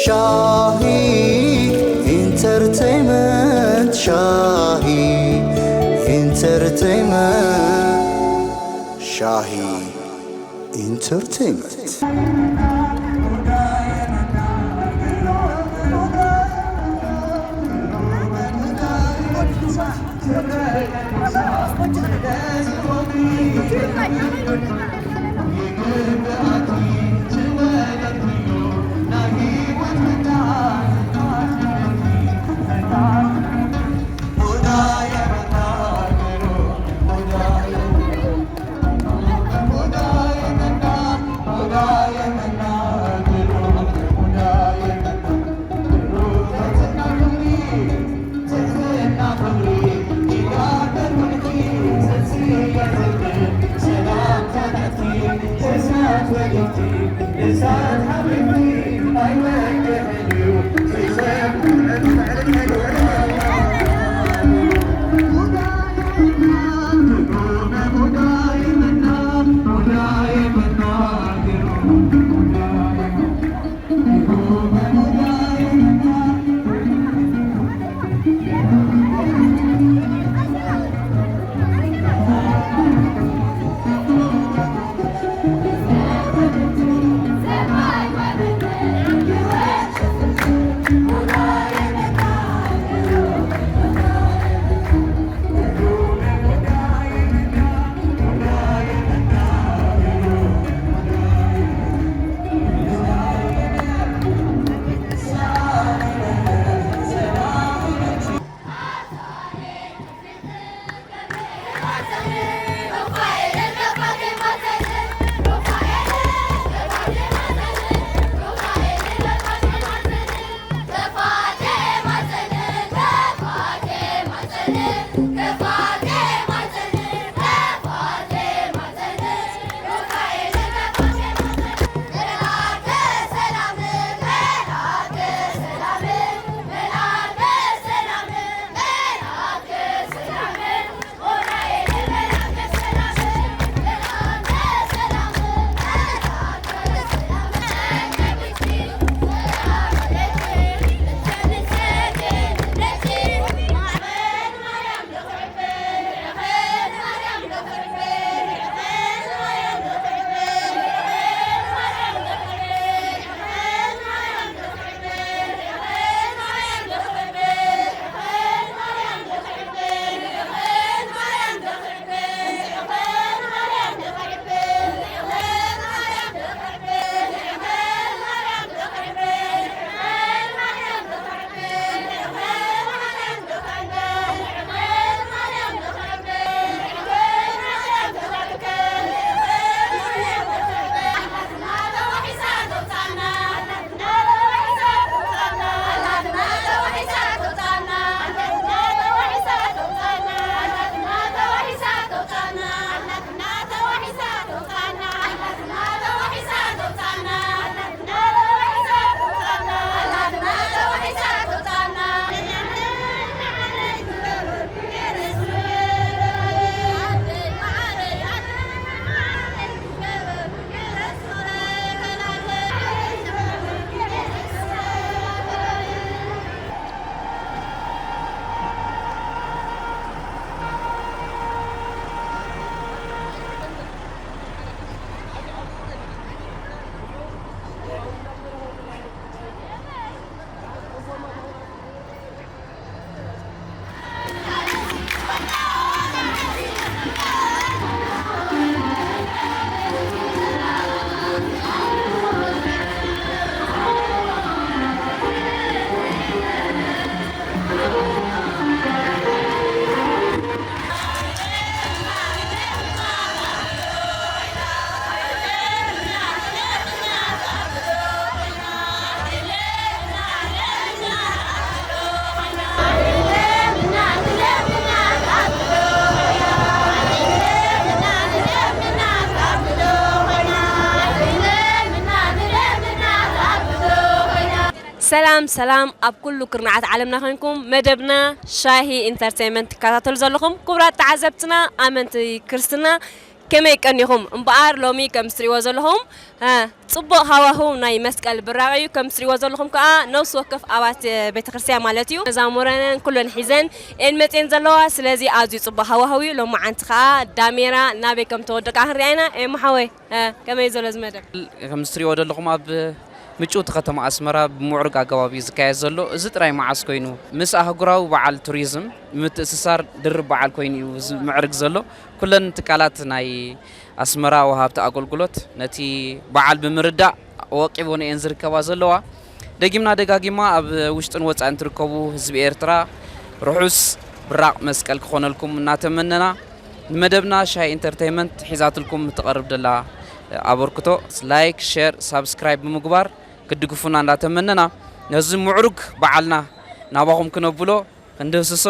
ሻሂ ኢንተርቴይመንት፣ ሻሂ ኢንተርቴይመንት፣ ሻሂ ኢንተርቴይመንት። ሰላም ሰላም፣ ኣብ ኩሉ ኩርናዓት ዓለምና ኮንኩም መደብና ሻሂ ኢንተርቴይመንት ትከታተሉ ዘለኹም ክቡራት ተዓዘብትና፣ ኣመንቲ ክርስትና፣ ከመይ ቀኒኹም? እምበኣር ሎሚ ከም ትሪእዎ ዘለኹም፣ እ፣ ጽቡቕ ሃዋህው ናይ መስቀል ብራቕ እዩ። ከም ትሪእዎ ዘለኹም ከኣ ነፍሲ ወከፍ ኣባት፣ እ፣ ቤተክርስትያን ማለት እዩ፣ መዛሙረንን ኩለን ሒዘን እየን መጽየን ዘለዋ። ስለዚ ኣዝዩ ጽቡቕ ሃዋህው እዩ። ሎማዓንቲ ከኣ ዳሜራ ናበይ ከም ተወድእ ከኣ ክንሪኣ ኢና። ኤማ ሓወይ፣ እ፣ ከመይ እዩ ዘሎ እዚ መደብ? ከም ትሪእዎ ዘለኹም ኣብ ምጭውቲ ከተማ ኣስመራ ብምዕሩግ ኣገባብ እዩ ዝካየድ ዘሎ። እዚ ጥራይ መዓስ ኮይኑ፣ ምስ ኣህጉራዊ በዓል ቱሪዝም ብምትእስሳር ድርብ በዓል ኮይኑ እዩ ዝምዕርግ ዘሎ። ኩለን ትካላት ናይ ኣስመራ ወሃብቲ ኣገልግሎት ነቲ በዓል ብምርዳእ ወቂበን እየን ዝርከባ ዘለዋ። ደጊምና ደጋጊማ ኣብ ውሽጥን ወጻእን ትርከቡ ህዝቢ ኤርትራ ርሑስ ብራቕ መስቀል ክኾነልኩም እናተመነና፣ ንመደብና ሻሂ ኢንተርተይመንት ሒዛትልኩም እትቐርብ ደላ ኣበርክቶ ላይክ፣ ሸር፣ ሳብስክራይብ ብምግባር ክትድግፉና እንዳተመነና፣ ነዚ ምዕሩግ በዓልና ናባኹም ክነብሎ ክንድህስሶ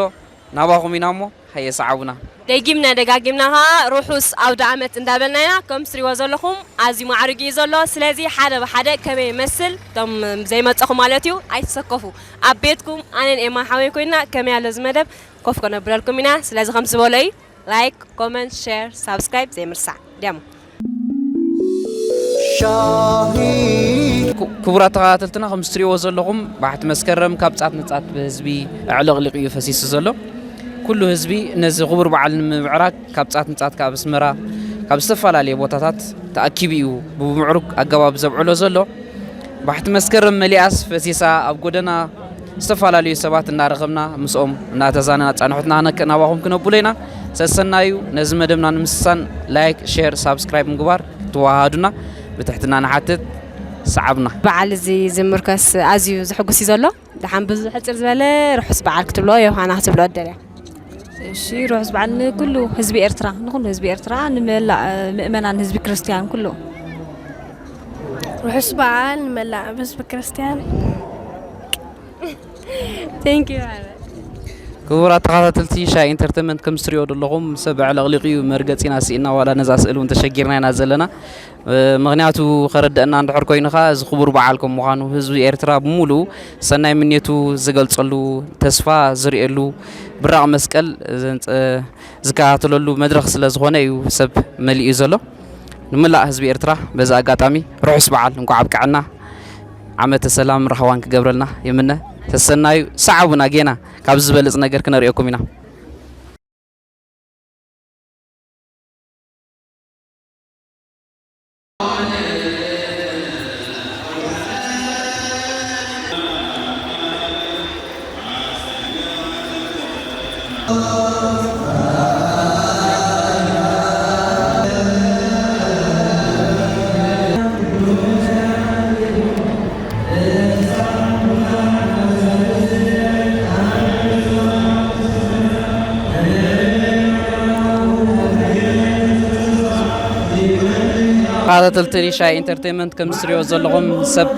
ናባኹም ኢና እሞ ሃየ ሰዓቡና። ደጊምና ደጋጊምና ኸኣ ርሑስ ኣውደ ዓመት እንዳበልና ኢና። ከም ትሪእዎ ዘለኹም ኣዝዩ ማዕሪጉ እዩ ዘሎ። ስለዚ ሓደ ብሓደ ከመይ ይመስል እቶም ዘይመጸኹም ማለት እዩ ኣይትሰከፉ። ኣብ ቤትኩም ኣነን ኤማ ሓወይ ኮይና ከመይ ኣሎ እዚ መደብ ኮፍ ከነብለልኩም ኢና። ስለዚ ከም ዝበሎ እዩ ላይክ፣ ኮመንት፣ ሸር፣ ሳብስክራይብ ዘይምርሳዕ። ዲያሞ። ሻሂ። ክቡራት ተኸታተልትና፣ ከም እትሪእዎ ዘለኹም፣ ባሕቲ መስከረም ካብ ጻት ንጻት ብህዝቢ ኣዕለቕሊቑ እዩ ፈሲሱ ዘሎ። ኩሉ ህዝቢ ነዚ ክቡር በዓል ንምብዕራግ ካብ ጻት ንጻት፣ ካብ ኣስመራ፣ ካብ ዝተፈላለየ ቦታታት ተኣኪቡ እዩ ብምዕሩግ ኣገባብ ዘብዕሎ ዘሎ። ባሕቲ መስከረም መሊኣስ ፈሲሳ ኣብ ጎደና ዝተፈላለዩ ሰባት እናረኸብና ምስኦም እናተዛነና ጻንሖትና ነክ-፣ ናባኹም ክነብሎ ኢና። ሰሰናዩ ነዚ መደብና ንምስሳን ላይክ፣ ሼር፣ ሳብስክራይብ ምግባር ክትወሃሃዱና ብትሕትና ንሓትት። ሰዓብና። በዓል እዚ ዝምርከስ ኣዝዩ ዘሐጉስ እዩ ዘሎ። ደሓን ብዙሕ ሕጽር ዝበለ ርሑስ በዓል ክትብሎ ዮሃና ክትብሎ እደልያ። እሺ፣ ርሑስ በዓል ንኩሉ ህዝቢ ኤርትራ፣ ንኩሉ ህዝቢ ኤርትራ፣ ንመላእ ምእመናን ህዝቢ ክርስትያን ኩሉ። ርሑስ በዓል ንመላእ ህዝቢ ክርስትያን። Thank you። ክቡራት ተኸታተልቲ ሻይ ኢንተርቴንመንት፣ ከም እትሪእዎ ዘለኹም ሰብ ኣዕለቕሊቑ እዩ፣ መርገጺና ስኢና፣ ዋላ ነዛ ስእሊ እውን ተሸጊርና ኢና ዘለና። እ፣ ምኽንያቱ ከረድአና እንድሕር ኮይኑ ኸኣ፣ እዚ ክቡር በዓል ከም ምዃኑ፣ ህዝቢ ኤርትራ ብምሉኡ ሰናይ ምንየቱ ዝገልጸሉ፣ ተስፋ ዝርእየሉ፣ ብራቕ መስቀል ዘንጸ-፣ ዝከታተለሉ መድረኽ ስለ ዝኾነ እዩ ሰብ መሊኡ ዘሎ። ንመላእ ህዝቢ ኤርትራ በዚ ኣጋጣሚ ርሑስ በዓል፣ እንኳዕ ኣብቅዐና። ዓመተ ሰላም ራህዋን ክገብረልና ይምነ። ተሰናዩ ሰዓቡና፣ ጌና ካብ ዝበልጽ ነገር ክነርእየኩም ኢና። ተኸታተልቲ ሪሻ ኢንተርቴንመንት፣ ከም እትሪእዎ ዘለኹም ሰብ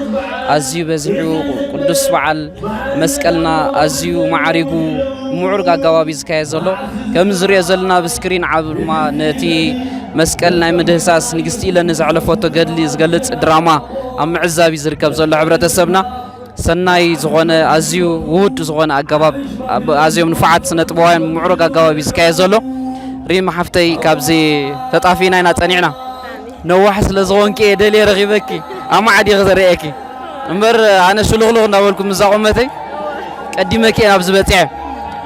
ኣዝዩ በዚሑ፣ ቅዱስ በዓል መስቀልና ኣዝዩ ማዕሪጉ፣ ምዕሩግ ኣገባብ እዩ ዝካየድ ዘሎ። ከም ዝሪኦ ዘለና ኣብ ስክሪን ዓቢ ድማ ነቲ መስቀል ናይ ምድህሳስ ንግስቲ ኢለኒ ዘሕለፈቶ ገድሊ ዝገልጽ ድራማ ኣብ ምዕዛብ እዩ ዝርከብ ዘሎ ሕብረተሰብና። ሰናይ ዝኾነ፣ ኣዝዩ ውሁድ ዝኾነ ኣገባብ፣ ኣብ ኣዝዮም ንፉዓት ስነ ጥበባውያን ምዕሩግ ኣገባብ እዩ ዝካየድ ዘሎ። ሪም ሓፍተይ፣ ካብዚ ተጣፊእና ኢና ጸኒዕና። ነዋሕ ስለ ዝኾንኪ እየ ደልየ ረኺበኪ። ኣማዕድ እየ ክዘርእየኪ። እምበር ኣነ ሽሉኽሉኽ እንዳበልኩ ምስዛ ቁመተይ ቀዲመኪ እየ ናብዚ በጺሐ።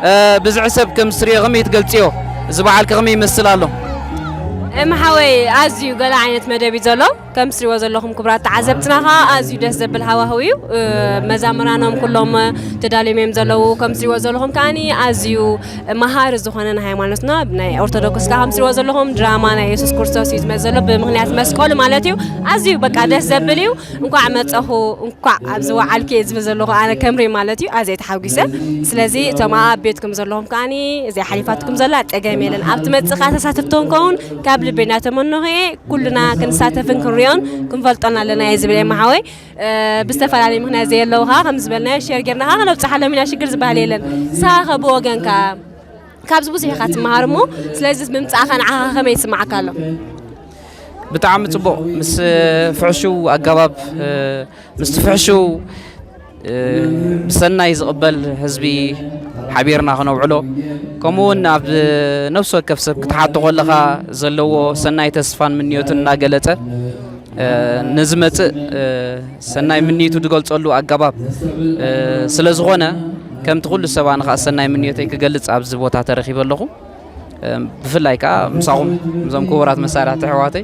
እ፣ ብዝሒ ሰብ ከም ዝትሪኦ ከመይ ትገልጽዮ? እዚ በዓል ከ ከመይ ይመስል ኣሎ? እም ሓወይ፣ ኣዝዩ ገለ ዓይነት መደብ እዩ ዘሎ። ከም ትሪእዎ ዘለኹም ክቡራት ተዓዘብትና ኸዓ ኣዝዩ ደስ ዘብል ሃዋህው እዩ። እ፣ መዛምራኖም ኩሎም ተዳልዮም እዮም ዘለዉ። ከም ትሪእዎ ዘለኹም ከዓኒ ኣዝዩ መሃሪ ዝኾነ ናይ ሃይማኖትና ናይ ኦርቶዶክስ ከኣ ከም ትሪእዎ ዘለኹም ድራማ ናይ የሱስ ክርስቶስ እዩ ዝመጽእ ዘሎ ብምኽንያት መስቀሉ ማለት እዩ። ኣዝዩ በቃ ደስ ዘብል እዩ። እንኳዕ መጸኹ፣ እንኳዕ ኣብዚ ወዓልኩ እየ ዝብል ዘለኹ ኣነ ከምሪ ማለት እዩ። ኣዝየ ተሓጒሰ። ስለዚ እቶም ኣብ ቤትኩም ዘለኹም ከዓኒ እዚኣ ሓሊፋትኩም ዘላ ጸገም የለን። ኣብ ትመጽእ ከኣ ተሳተፍቲ ክንከውን ካብ ልቢ እናተመነኹ እየ። ኩልና ክንሳተፍን ክንሪኦን ክንፈልጦን ኣለና እየ ዝብል እየ መሓወይ። እ፣ ብዝተፈላለየ ምኽንያት ዘየለዉ ከኣ ከም ዝበልናዮ ሼር ጌርና ከኣ ከነብጽሓሎም ኢና፣ ሽግር ዝበሃል የለን። ንስኻ ከ ብወገንካ ካብዚ ብዙሕ ኢኻ ትመሃር እሞ፣ ስለዚ ምምጻእኻ ንዓኻ ከመይ ይስምዓካ ኣሎ? ብጣዕሚ ጽቡቕ። ምስ ፍሕሹው ኣገባብ፣ እ፣ ምስቲ ፍሕሹው፣ እ፣ ብሰናይ ዝቕበል ህዝቢ ሓቢርና ክነውዕሎ፣ ከምኡ እውን ኣብ ነፍሲ ወከፍ ሰብ ክትሓቶ ከለኻ ዘለዎ ሰናይ ተስፋን ምንዮትን እናገለጸ፣ እ፣ ንዝመጽእ፣ እ፣ ሰናይ ምንይቱ ዝገልጸሉ ኣገባብ፣ እ፣ ስለ ዝኾነ፣ ከምቲ ኩሉ ሰብ ኣነ ኸኣ ሰናይ ምንዮተይ ክገልጽ ኣብዚ ቦታ ተረኺበ ኣለኹ። እ፣ ብፍላይ ከኣ ምሳኹም፣ እዞም ክቡራት መሳርሕቲ ኣሕዋተይ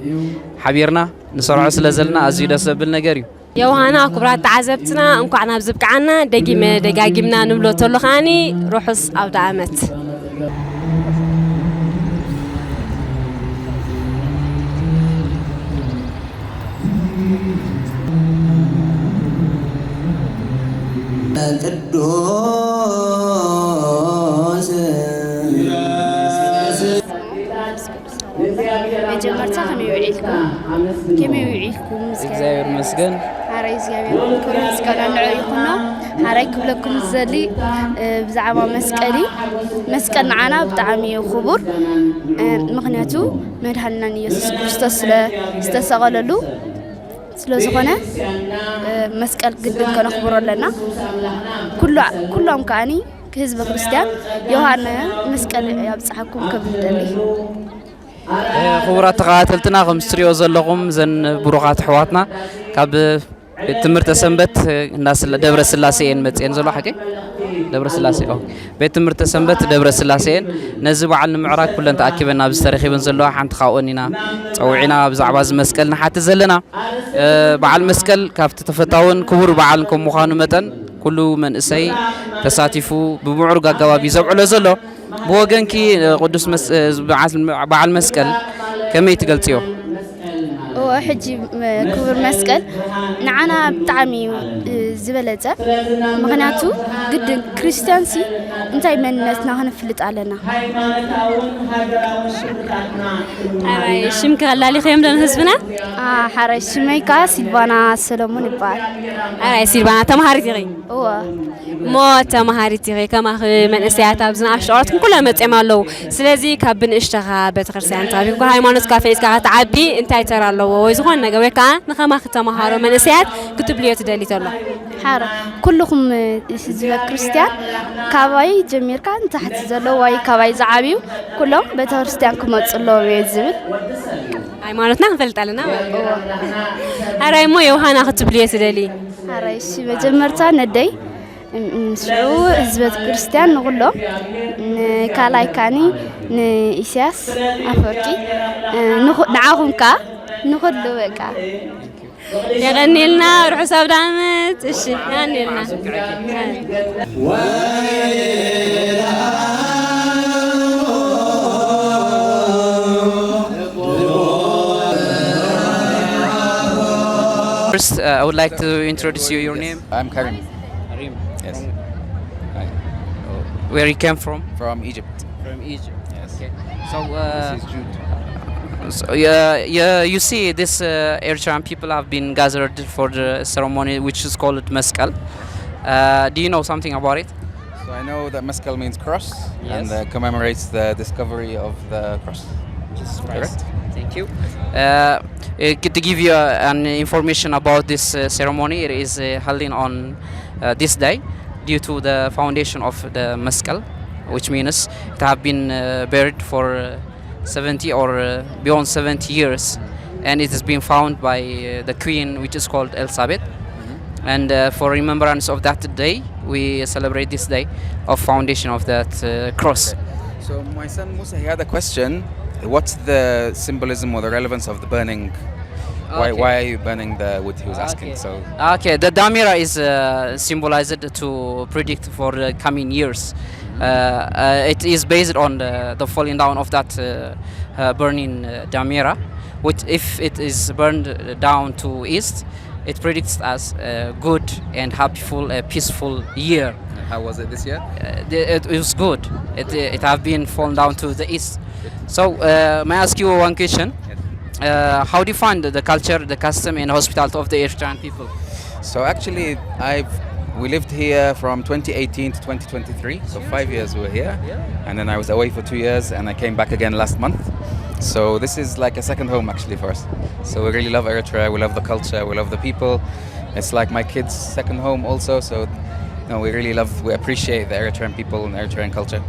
ሓቢርና ንሰርዖ ስለ ዘለና ኣዝዩ ደስ ዘብል ነገር እዩ። ዮሃና፣ ክቡራት ተዓዘብትና፣ እንኳዕ ናብ ዝብቅዓና ደጊመ ደጋጊምና ንብሎ ተሎ ከኣኒ ርሑስ ኣውደ ኣመት። ቅዱስ መጀመርታ ከመይ ውዒልኩም? ከመይ ውዒልኩም? እግዚኣብሔር ይመስገን። ሓራይ እግዚኣብሔር ክብሪ ምስጋና ንዕኡ ይኹኖ። ሓራይ ክብለኩም ዝደሊ፣ እ፣ ብዛዕባ መስቀል እዩ። መስቀል ንዓና ብጣዕሚ እዩ ክቡር፣ እ፣ ምኽንያቱ መድሃኒናን ኢየሱስ ክርስቶስ ስለ ዝተሰቐለሉ ስለ ዝኾነ፣ እ፣ መስቀል ግድን ከነኽብሮ ኣለና። ኩሉ-፣ ኩሎም ከኣኒ ህዝበ ክርስቲያን ዮሃና መስቀል ያብጽሓኩም ክብል እደሊ። እ፣ ክቡራት ተኸታተልትና፣ ከም እትሪኦ ዘለኹም፣ እዘን ብሩኻት ኣሕዋትና ካብ ቤት ትምህርቲ ሰንበት እንዳ ስላ-፣ ደብረ ስላሴ እየን መፅየን ዘሎ። ሓቂ ደብረ ስላሴ፣ ኦ፣ ቤት ትምህርቲ ሰንበት ደብረ ስላሴ እየን። ነዚ በዓል ንምዕራግ ኩለን ተኣኪበን ኣብዚ ተረኺበን ዘለዋ ሓንቲ ካብኦን ኢና። ፀዊዕና ብዛዕባ እዚ መስቀል ንሓትት ዘለና። እ፣ በዓል መስቀል ካብቲ ተፈታውን ክቡር በዓል ከም ምዃኑ መጠን፣ ኩሉ መንእሰይ ተሳቲፉ ብምዕሩግ ኣገባብ እዩ ዘብዕሎ ዘሎ። ብወገንኪ፣ እ፣ ቅዱስ መስ-፣ እ፣ በዓል፣ በዓል መስቀል ከመይ ትገልጽዮ? እወ፣ ሕጂ፣ ም-፣ ክቡር መስቀል ንዓና ብጣዕሚ እዩ፣ እ፣ ዝበለጸ። ምኽንያቱ ግድን ክርስትያንሲ እንታይ መንነትና ክንፍልጥ ኣለና። ኣራይ፣ ሽምኪ ኣላሊኽዮም ዶ ንህዝብና? አ፣ ሓራይ፣ ሽመይ ከኣ ሲልቫና ሰሎሞን ይበሃል። ኣራይ፣ ሲልቫና፣ ተማሃሪት ኢኺ? እወ። እሞ ተማሃሪት ኢኺ፣ ከማኺ መንእሰያት ኣብዚ ንኣሽቱ ቆልዑት ኩሎም መጺኦም ኣለዉ። ስለዚ ካብ ብንእሽተኻ ቤተክርስትያን ተዓቢብካ፣ ሃይማኖትካ ፈሊጥካ ክትዓቢ እንታይ ተራ ኣለዎ? ወይ ዝኾነ ነገር፣ ወይ ከኣ ንኸማኺ ተማሃሮ መንእሰያት ክትብልዮ ትደሊ ተሎ? ሓረ፣ ኩልኹም ህዝበ ክርስትያን ካባይ ጀሚርካ ንታሕቲ ዘለዉ ወይ ካባይ ዝዓብዩ ኩሎም ቤተክርስትያን ክመጹ ኣለዎም እየ ዝብል። ሃይማኖትና ክንፈልጥ ኣለና ማለት እዩ። እወ። ኣራይ እሞ ዮሃና ክትብልዮ ትደሊ? ኣራይ እሺ፣ መጀመርታ ነደይ፣ እም፣ እም፣ ሽዑ ህዝበ ክርስትያን ንኹሎም፣ ንካልኣይ ካኒ ንኢሳያስ ኣፈወርቂ፣ እ፣ ንኹ-፣ ንዓኹም ከኣ ንኹሉ በቃ። የቐንየልና፣ ርሑስ ኣውደ ዓመት። እሺ፣ የቐንየልና። First, uh, I would like to introduce you your name. I'm Karim. Karim. Yes. From Hi. Where you came from? From Egypt. From Egypt. Yes. Okay. So, uh, This is Jude. So, yeah, yeah, you see, this, uh, Eritrean people have been gathered for the ceremony which is called Meskel. Uh, do you know something about it? So I know that Meskel means cross and Yes. uh, commemorates the discovery of the cross. Jesus Christ. Correct? Thank you. Uh, uh, to give you uh, an information about this uh, ceremony, it is uh, holding on uh, this day due to the foundation of the Meskel, which means it have been uh, buried for uh, seventy or uh, beyond seventy years, and it has been found by uh, the queen, which is called Elizabeth. And uh, for remembrance of that day, we celebrate this day of foundation of that uh, cross. So my son Musa, he had a question. What's the symbolism or the relevance of the burning? Why, Okay. why are you burning the wood? He was asking. Okay. So Okay, the damira is uh, symbolized to predict for the coming years. Uh, uh, it is based on the, the falling down of that uh, uh, burning uh, damira, which if it is burned down to east, it predicts us a good and happyful, a peaceful year. And how was it this year? Uh, the- it, it was good. It, it have been fallen down to the east. So, uh, may I ask you one question? Yes. Uh, how do you find the culture, the custom, and hospitality of the Eritrean people? So actually, I've we lived here from twenty eighteen to twenty twenty-three, so five years we were here, and then I was away for two years, and I came back again last month. So this is like a second home actually for us. So we really love Eritrea. We love the culture. We love the people. It's like my kids' second home also. So No, we really love, we appreciate the Eritrean people and Eritrean culture.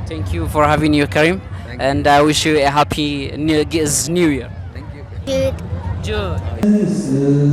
Thank you for having you, Karim. Thank you. And I wish you a happy new, Giz New Year. Thank you. Joy.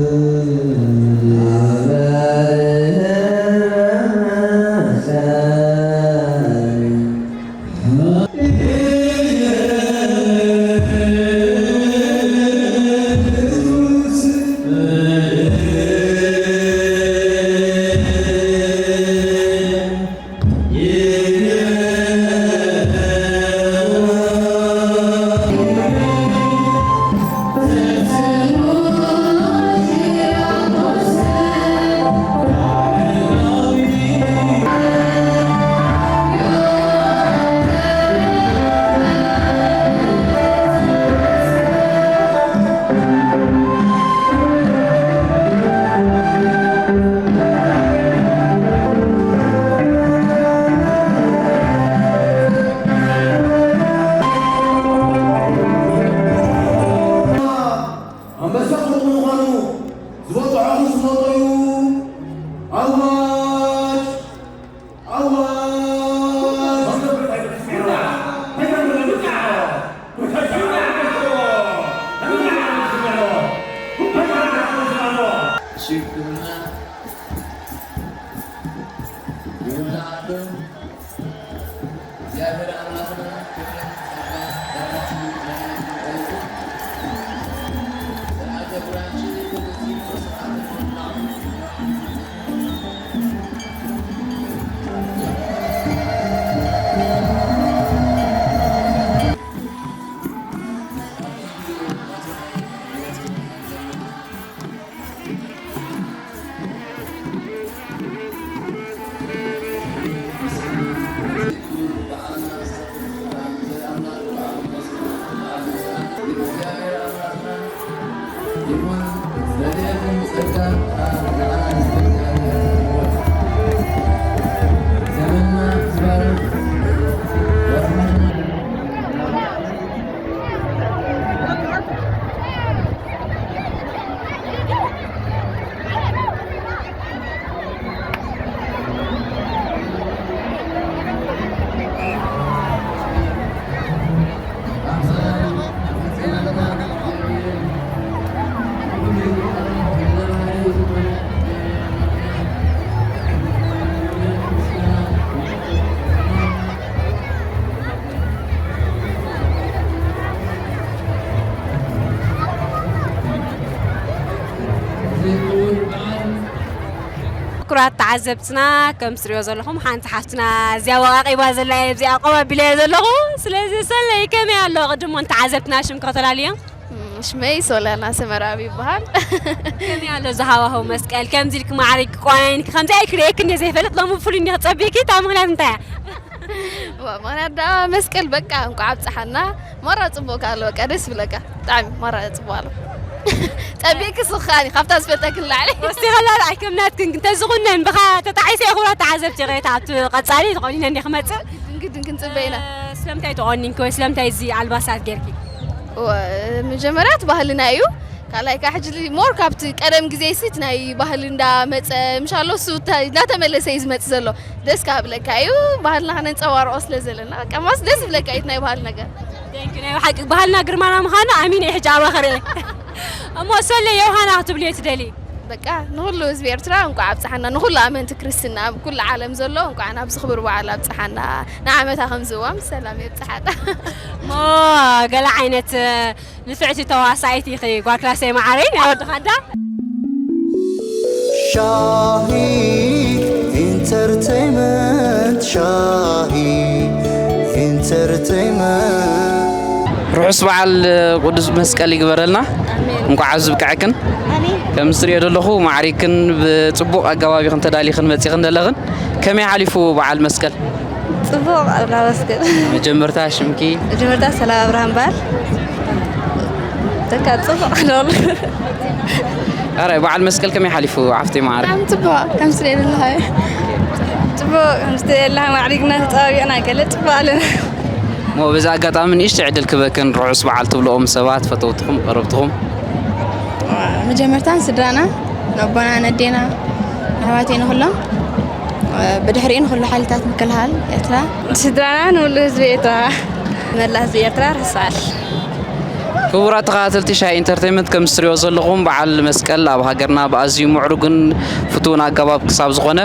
ኣንበሳ ቁሩብ ምዃኑ ዝበፅሖ ዝመጠዩ ኣዋጅ ኣዋጅ ክቡራት ተዓዘብትና፣ ከም ትሪኦ ዘለኹም ሓንቲ ሓፍትና እዚኣ ወቓቒባ ዘላ እየ፣ እዚኣ ቆብ ኣቢለያ ዘለኹ። ስለዚ ሰለይ ከመይ ኣሎ? ቅድሞ ንተዓዘብትና ሽም ከተላልዮ። ሽመይ ሶልያና ሰመራዊ ይበሃል። ከመይ ኣሎ እዚ ሃዋህው መስቀል? ከምዚ ኢልክ ማዕሪግ ቆናኒንክ ከምዚ ኣይክርእየክ እንደ ዘይፈልጥ ሎሚ ብፍሉይ እንደ ክጸብየኪ እታ ምኽንያት እንታይ እያ? ዋ፣ ምኽንያት ደኣ መስቀል በቃ እንቋዕ ኣብጽሓና። ማራ ጽቡቕ ኣሎ በቃ ደስ ይብለካ። ብጣዕሚ ማራ ጽቡቕ ኣሎ። ጸቢቕኪ ስኻኒ ካብታ ዝፈልጠኪ ንላዕሊ። ወሲኸላ ኣይከምናትክን እንተዝኹነን ብኻ ተጣዒሰ ይኹራ ተዓዘብቲ ሬታ ኣብቲ ቀጻሊ ተቖኒነ እንደ ክመጽእ። ግድን ግድን ክንጽበ ኢና። ስለምንታይ ተቖኒንኪ ወይ ስለምንታይ እዚ ኣልባሳት ጌርኪ? መጀመርያ እቲ ባህልና እዩ። ካልኣይ ከዓ ሕጂ ሞር ካብቲ ቀደም ግዜ ሲ እቲ ናይ ባህሊ እንዳመፀ ምሻሎ እሱ እናተመለሰ እዩ ዝመፅእ ዘሎ። ደስ ካብ ብለካ እዩ ባህልና ክነንፀባርቆ ስለ ዘለና ቀማስ ደስ ብለካ እዩ ናይ ባህል ነገር። ናይ ብሓቂ ባህልና ግርማና ምዃኑ ኣሚነ ሕጂ ኣባ ክርኢ። እሞ ሰለ ዮሃና ክትብልዮ ትደሊ? በቃ ንኩሉ ህዝቢ ኤርትራ እንኳዕ ኣብፀሓና ንኩሉ ኣመንቲ ክርስትና ኩሉ ዓለም ዘሎ እንኳዕ ናብዚ ክብር በዓል ኣብፀሓና። ንዓመታ ከምዝዋም ሰላም የብፅሓና። ሞ ገለ ዓይነት ንፍዕቲ ተዋሳኢት ኢኺ ጓል ክላሰይ መዓረይ ናይ ወድኻ ኣዳ። ሻሂ ኢንተርተይመንት ሻሂ ኢንተርተይመንት ርሑስ በዓል ቅዱስ መስቀል ይግበረልና። እንኳዕ ኣብዚ ብቅዐክን። ከምዚ ትሪኦ ዘለኹ ማዕሪክን ብፅቡቕ ኣገባብ ኢኽን ተዳሊኽን መፂኽን ዘለኽን። ከመይ ሓሊፉ በዓል መስቀል? ጽቡቕ ኣብላ መስገን። መጀመርታ ሽምኪ? መጀመርታ ሰላም ኣብርሃም በሃል። ተካ ጽቡቕ ኣለሉ። ኣረ በዓል መስቀል ከመይ ሓሊፉ ዓፍቲ ማዕረ? ብጣዕሚ ጽቡቕ ከምስለ የለሃ ጽቡቕ ከምስለ የለሃ ማዕሪግና ተጸባቢቕና ገለ ጽቡቕ ኣለና። ሞ በዚ ኣጋጣሚ ንእሽቶ ዕድል ክበክን ርሑስ በዓል ትብልኦም ሰባት ፈተውትኹም ቀረብትኹም? መጀመርታ ንስድራና ነቦና ነዴና ኣሕዋተይ ንኩሎም ብድሕሪኡ ንኹሉ ሓይልታት ምክልኻል ኤርትራ። ስድራና ንኹሉ ህዝቢ ኤርትራ። መላእ ህዝቢ ኤርትራ ርሑስ በዓል። ክቡራት ተኸታተልቲ ሻሂ ኢንተርቴይንመንት፣ ከም እትሪእዎ ዘለኹም በዓል መስቀል ኣብ ሃገርና ብኣዝዩ ምዕሩግን ፍቱውን ኣገባብ ክሳብ ዝኾነ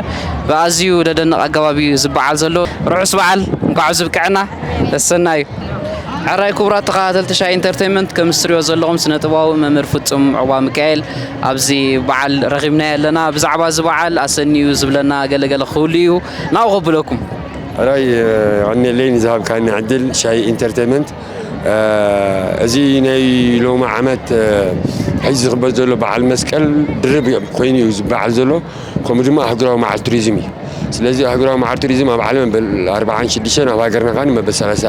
ብኣዝዩ ደደንቕ ኣገባብ እዩ ዝበዓል ዘሎ። ርሑስ በዓል፣ እንኳዕ ኣብዚ ብቅዐና። ተሰናዩ። ሕራይ ክቡራት ተኸታተልቲ ሻሂ ኢንተርቴይንመንት፣ ከም እትሪእዎ ዘለኹም ስነ ጥበባዊ መምህር ፍጹም ዑቕባ ሚካኤል ኣብዚ በዓል ረኺብናዮ ኣለና። ብዛዕባ እዚ በዓል ኣሰንዩ ዝብለና ገለገለ ክህሉ እዩ። ናብኡ ከብለኩም። ሕራይ፣ የቐንየለይ ንዝሃብካኒ ዕድል ሻሂ ኢንተርቴይንመንት። እዚ ናይ ሎሚ ዓመት ሕዚ ዝኽበር ዘሎ በዓል መስቀል ድርብ ኮይኑ እዩ ዝበዓል ዘሎ። ከምኡ ድማ ኣህጉራዊ መዓልቲ ቱሪዝም እዩ። ስለዚ ኣህጉራዊ መዓልቲ ቱሪዝም ኣብ ዓለም መበል ኣርባዓን ሽዱሽተን፣ ኣብ ሃገርና ከኣ መበል ሰላሳ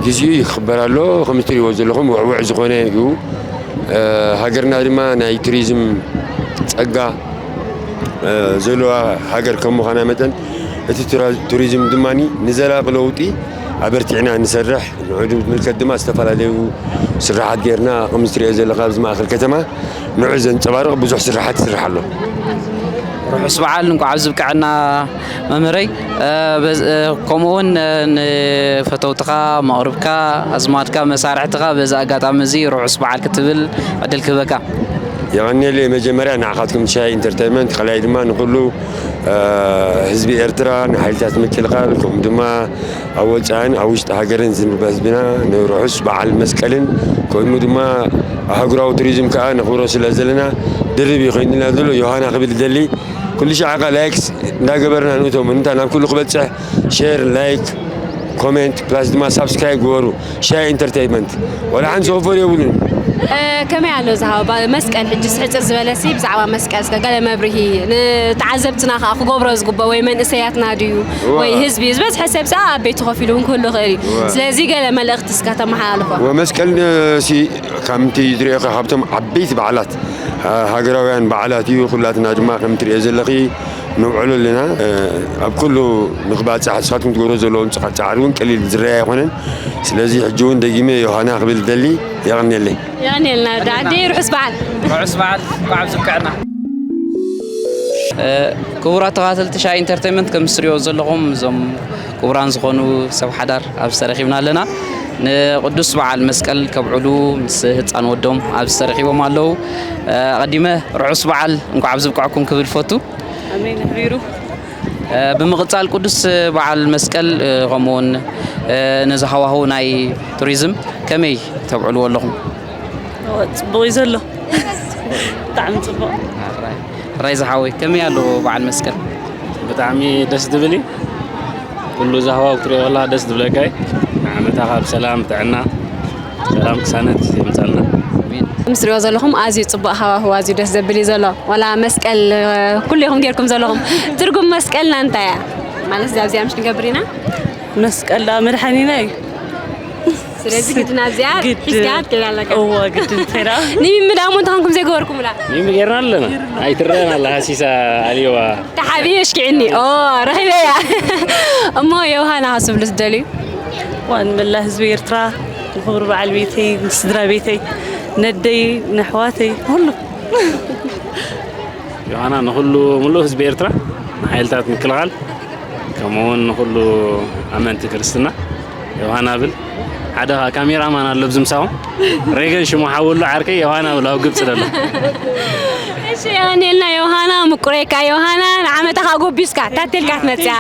ግዜኡ ይኽበር ኣሎ። ከም እትሪእዎ ዘለኹም ውዕውዕ ዝኾነ እዩ። ሃገርና ድማ ናይ ቱሪዝም ጸጋ ዘለዋ ሃገር ከም ምዃና መጠን፣ እቲ ቱራ-፣ ቱሪዝም ድማ ንዘላቒ ለውጢ ኣበርቲዕና ንሰርሕ። ንዑ ዝምልከት ድማ ዝተፈላለዩ ስራሓት ጌርና፣ ከም እትሪኦ ዘለኻ ኣብዚ ማእከል ከተማ ንዑ ዘንጸባርቕ ብዙሕ ስራሓት ይስራሕ ኣሎ። ርሑስ በዓል፣ እንኳዕ ኣብዚ ብቅዐና መምህረይ። እ፣ በዝ-፣ እ፣ ከምኡ እውን፣ እ፣ ንፈተውትኻ፣ መቕርብካ፣ ኣዝማድካ፣ መሳርሕትኻ በዚ ኣጋጣሚ እዚ ርሑስ በዓል ክትብል ዕድል ክህበካ። የቐንየለይ። መጀመርያ ንዓኻትኩም ሻሂ ኢንተርቴይንመንት፣ ካልኣይ ድማ ንኹሉ፣ እ፣ ህዝቢ ኤርትራ፣ ንሓይልታት ምክልኻል፣ ከምኡ ድማ ኣብ ወጻእን ኣብ ውሽጢ ሃገርን ዝንበ ህዝብና ንርሑስ በዓል መስቀልን፣ ከምኡ ድማ ኣህጉራዊ ቱሪዝም ከኣ ነኽብሮ ስለ ዘለና ድርብ እዩ ኮይንና ዘሎ። ዮሃና ክብል ይደሊ። ኩሉ ሻዕ ከኣ ላይክ እንዳገበርና ንእቶም፣ እንታ ናብ ኩሉ ክበጽሕ ሼር፣ ላይክ፣ ኮሜንት፣ ፕላስ ድማ ሳብስክራይብ ግበሩ። ሻሂ ኢንተርቴይንመንት። ወላ ሓንቲ ዝኽፈል የብሉን። እ፣ ከመይ ኣሎ ዝሃባ መስቀል? ሕጂ ሕጽር ዝበለ ሲ ብዛዕባ መስቀል እስከ ገለ መብርሂ ንተዓዘብትና ከኣ ክገብሮ ዝግብኦ ወይ መንእሰያትና ድዩ እዋ። ወይ ህዝቢ ዝበዝሐ ሰብ ሰኣ ኣብ ቤቱ ኮፍ ኢሉ እውን ክህሉ ይኽእል እዩ። እዋ። ስለዚ ገለ መልእኽቲ እስከ ተመሓላልፎ። ወመስቀል፣ እ፣ ሲ ከምቲ ዝሪኦ ካብቶም ዓበይቲ በዓላት፣ እ፣ ሃገራውያን በዓላት እዩ። ኩላትና ድማ ከም ትሪኦ ዘለኺ ንውዕሎ ኣለና። እ፣ ኣብ ኩሉ ንክባጽሕ ንስኻትኩም ትገብሮ ዘለዎም ጻ-፣ ጻዕሪ እውን ቀሊል ዝረኣ ኣይኮነን። ስለዚ ሕጂ እውን ደጊመ ዮሃና ክብል ደሊ። የቐንየለይ። የቐንየልና ወዲ ዓዲ፣ ርሑስ በዓል። ርሑስ በዓል፣ እንኳዕ ኣብዚ ብቅዕና። እ፣ ክቡራት ተኸታተልቲ ሻሂ ኢንተርቴይንመንት፣ ከም እትሪኦ ዘለኹም እዞም ክቡራን ዝኾኑ ሰብ ሓዳር ኣብዚ ተረኺብና ኣለና። ንቅዱስ በዓል መስቀል ከብዕሉ ምስ ህፃን ወዶም ኣብዚ ተረኺቦም ኣለዉ። እ፣ ኣቐዲመ ርሑስ በዓል እንኳዕ ኣብዚ ብቅዕኩም ክብል ፈቱ። ኣሜን። ኣሕቢሩ። እ፣ ብምቕጻል ቅዱስ በዓል መስቀል፣ እ፣ ከምኡውን፣ እ፣ ነዚ ሃዋህው ናይ ቱሪዝም ከመይ ተብዕልዎ ኣለኹም? እወ፣ ጽቡቕ እዩ ዘሎ። ብጣዕሚ ጽቡቕ። ራይ፣ ራይ ዝሓወይ፣ ከመይ ኣሎ በዓል መስቀል? ብጣዕሚ ደስ ዝብል እዩ። ኩሉ እዚ ሃዋህው ክትሪኦ ከለኻ ደስ ዝብለካ እዩ። ንዓመታ ካብ ሰላም፣ ጥዕና፣ ሰላም ቅሳነት የምጻልና። ኣሜን። ምስ ትሪኦ ዘለኹም ኣዝዩ ጽቡቕ ሃዋህው፣ ኣዝዩ ደስ ዘብል እዩ ዘሎ። ዋላ መስቀል፣ እ፣ ኩሉ ኢኹም ጌርኩም ዘለኹም። ትርጉም መስቀልና እንታይ እያ? ማለት እዛ ኣብዚኣ ምሽ ንገብር ኢና። መስቀል ደኣ መድሓኒና እዩ። ስለዚ ግድን ኣብዚኣ ግድን። ሒዝካ ክትከይድ ኣለካ። እወ፣ ግድን ትኸይዳ። ንሚሚ ደኣ እሞ እንተኾንኩም ዘይገበርኩምላ? ሚሚ ጌርና ኣለና። ኣይትረአን ኣላ፣ ሃሲሳ ኣልየዋ። ተሓቢኡ ኣሽኪዕኒ። ኦ፣ ረኺበያ። እሞ ዮሃና ክትብሉ ትደልዩ? ዋን መላ ህዝቢ ኤርትራ፣ ንኽቡር በዓል ቤተይ፣ ንስድራ ቤተይ፣ ነደይ፣ ንኣሕዋተይ፣ ንኹሉ። ዮሃና ንኹሉ ምሉእ ህዝቢ ኤርትራ፣ ንሓይልታት ምክልኻል፣ ከምኡውን ንኹሉ ኣመንቲ ክርስትና ዮሃና ብል። ሓደ ኸኣ ካሜራማን ኣሎ ኣብዚ ምሳኹም። ሬገን ሽሙ ሓው ኣሎ፣ ዓርከይ ዮሃና ብል ኣብ ግብጺ ዘሎ። እሺ፣ የቐንየልና ዮሃና፣ ምቁረይካ ዮሃና፣ ንዓመታ ኸኣ ጎቢስካ፣ ታቴልካ ትመጽኣ።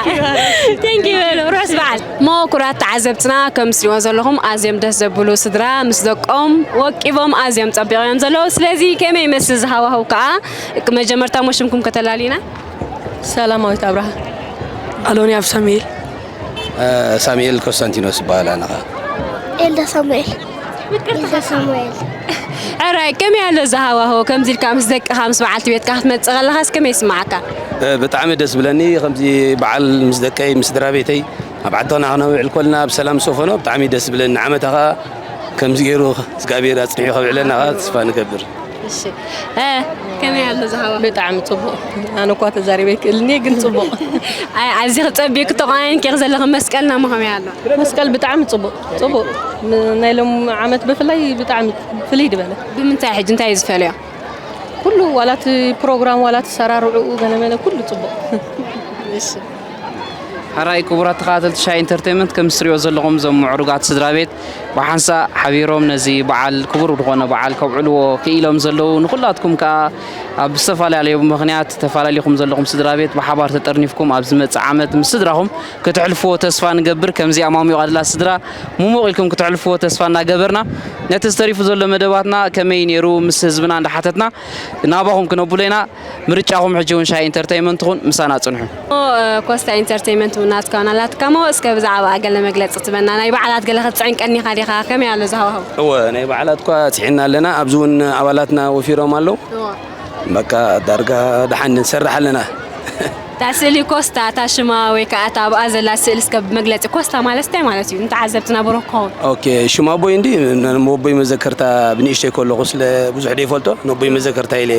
Thank you በሉ፣ ርሑስ በዓል። እሞ ክቡራት ተዓዘብትና፣ ከም ትሪእዎ ዘለኹም ኣዝዮም ደስ ዘብሉ ስድራ ምስ ደቆም ወቂቦም ኣዝዮም ጸቢቖም እዮም ዘለዉ። ስለዚ ከመይ ይመስል እዚ ሃዋህው ከኣ? መጀመርታ እሞ ሽምኩም ከተላልዩና? ሰላማዊት ኣብርሃ። ኣሎኒ ኣብ ሳሙኤል። እ፣ ሳሙኤል ኮንስታንቲኖስ ይበሃል፣ ኣነ ኸኣ። ኤልዳ ሳሙኤል። ኤልዳ ሳሙኤል። ሕራይ፣ ከመይ ኣሎ እዚ ሃዋህው? ከምዚ ኢልካ ምስ ደቅኻ፣ ምስ በዓልቲ ቤትካ ክትመጽእ ከለኻስ ከመይ ይስምዓካ? እ፣ ብጣዕሚ ደስ ዝብለኒ፣ ከምዚ በዓል ምስ ደቀይ፣ ምስ ስድራ ቤተይ፣ ኣብ ዓድና ክነውዕል ኮልና ብሰላም ዝሰፈኖ ብጣዕሚ ደስ ዝብለኒ። ዓመታ ኸኣ ከምዚ ገይሩ እግዚኣብሔር ኣጽኒሑ ከብዕለና ኸኣ ተስፋ ንገብር። እሺ። እ፣ ከመይ ኣሎ እዚ ሃዋህው? ብጣዕሚ ጽቡቕ። ኣነ እኳ ተዛሪበ ኣይክእልን እየ፣ ግን ጽቡቕ። ኣይ፣ ኣብዚ ክጸብዩ ክተቋየን ኬክ ዘለኹ መስቀልና እሞ ከመይ ኣሎ? መስቀል ብጣዕሚ ጽቡቕ፣ ጽቡቕ። ን-፣ ናይ ሎም ዓመት ብፍላይ ብጣዕሚ ፍልይ ዝበለ። ብምንታይ ሕጂ እንታይ እዩ ዝፈልዮ? ኩሉ፣ ዋላ እቲ ፕሮግራም፣ ዋላ እቲ ሰራርዕኡ፣ ገለመለ ኩሉ ጽቡቕ። ሕራይ ክቡራት ተኸታተልቲ ሻሂ ኢንተርቴይመንት፣ ከም እትሪኦ ዘለኹም እዞም ምዕሩጋት ስድራ ቤት ብሓንሳእ ሓቢሮም ነዚ በዓል፣ ክቡር ዝኾነ በዓል ከብዕልዎ ክኢሎም ዘለዉ፣ ንኹላትኩም ከኣ ኣብ ዝተፈላለዩ ምኽንያት ተፈላለኹም ዘለኹም ስድራ ቤት ብሓባር ተጠርኒፍኩም ኣብ ዝመጽእ ዓመት ምስ ስድራኹም ክትሕልፍዎ ተስፋ ንገብር። ከምዚ ኣማሚቑ ኣድላ ስድራ ሙሙቕ ኢልኩም ክትሕልፍዎ ተስፋ እናገበርና፣ ነቲ ዝተሪፉ ዘሎ መደባትና ከመይ ነይሩ ምስ ህዝብና እንዳሓተትና ናባኹም ክነብሎ ኢና። ምርጫኹም ሕጂ እውን ሻሂ ኢንተርተይመንት ትኹን፣ ምሳና ጽንሑ። እሞ፣ እ፣ ኮስታ ኢንተርተይመንት እውን ናትካ እውን ኣላትካ እሞ፣ እስከ ብዛዕባ ገለ መግለጺ ትበና። ናይ በዓላት ገለ ክትጽዕንቀኒ ኢኻ ዲኻ? ከመይ ኣሎ እዚ ሃዋህው? እወ፣ ናይ በዓላት እኳ ጽዒና ኣለና። ኣብዚ እውን ኣባላትና ወፊሮም ኣለዉ። እወ። በቃ፣ ዳርጋ ደሓን ንሰርሕ ኣለና። እታ ስእሊ ኮስታ፣ እታ ሽማ ወይ ከኣ እታ ኣብኣ ዘላ ስእሊ እስከ ብመግለጺ ኮስታ ማለት እንታይ ማለት እዩ? ንተዓዘብትና ብሩህ ክኸውን። ኦኬ፣ ሽም ኣቦይ እንዲ፣ ን-፣ ንኣቦይ መዘከርታ ብንእሽተይ ከለኹ ስለ ብዙሕ ደይፈልጦ፣ ንኣቦይ መዘከርታ ኢለ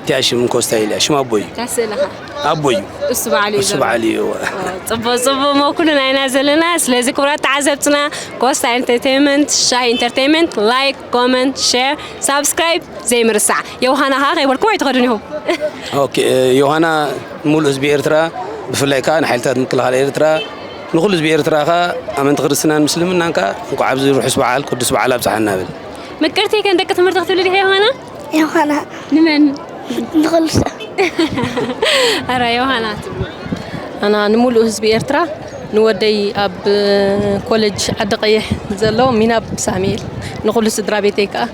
እቲኣ ሽም ኮስታ ኢለ እያ። ሽም ኣቦይ እዩ። እታ ስእሊ ኸ? ኣቦይ እዩ። እሱ በዓሉ እዩ እሱ ዘሎ። በዓሉ እዩ፣ እወ። ኦ፣ ጽቡቕ፣ ጽቡቕ፣ እሞ ኩሉ ናይና ዘለና። ስለዚ ክቡራት ተዓዘብትና፣ ኮስታ ኢንተርቴይመንት፣ ሻሂ ኢንተርቴይመንት፣ ላይክ፣ ኮመንት፣ ሼር፣ ሳብስክራይብ ዘይምርሳዕ። ዮሃና ኸኣ ከይበልኩም ኣይትኸዱን ኢኹም። ኦኬ፣ ዮሃና ንሙሉእ ህዝቢ ኤርትራ፣ ብፍላይ ከኣ ንሓይልታት ምክልኻል ኤርትራ፣ ንኹሉ ህዝቢ ኤርትራ ከኣ፣ ኣመንቲ ክርስትናን ምስልምናን ከኣ፣ እንቋዕ ኣብዚ ርሑስ በዓል፣ ቅዱስ በዓል ኣብጽሓና እብል። ምቅርቲ፣ ከም ደቂ ትምህርቲ ክትብሊ ዲኺ ዮሃና? ዮሃና። ንመን? ንኹሉ ሰብ። ኣረ ዮሃና ትብሉ። ኣና ንሙሉእ ህዝቢ ኤርትራ፣ ንወደይ ኣብ ኮሌጅ ዓዲ ቀይሕ ዘሎ ሚናብ ሳሙኤል፣ ንኹሉ ስድራ ቤተይ ከኣ።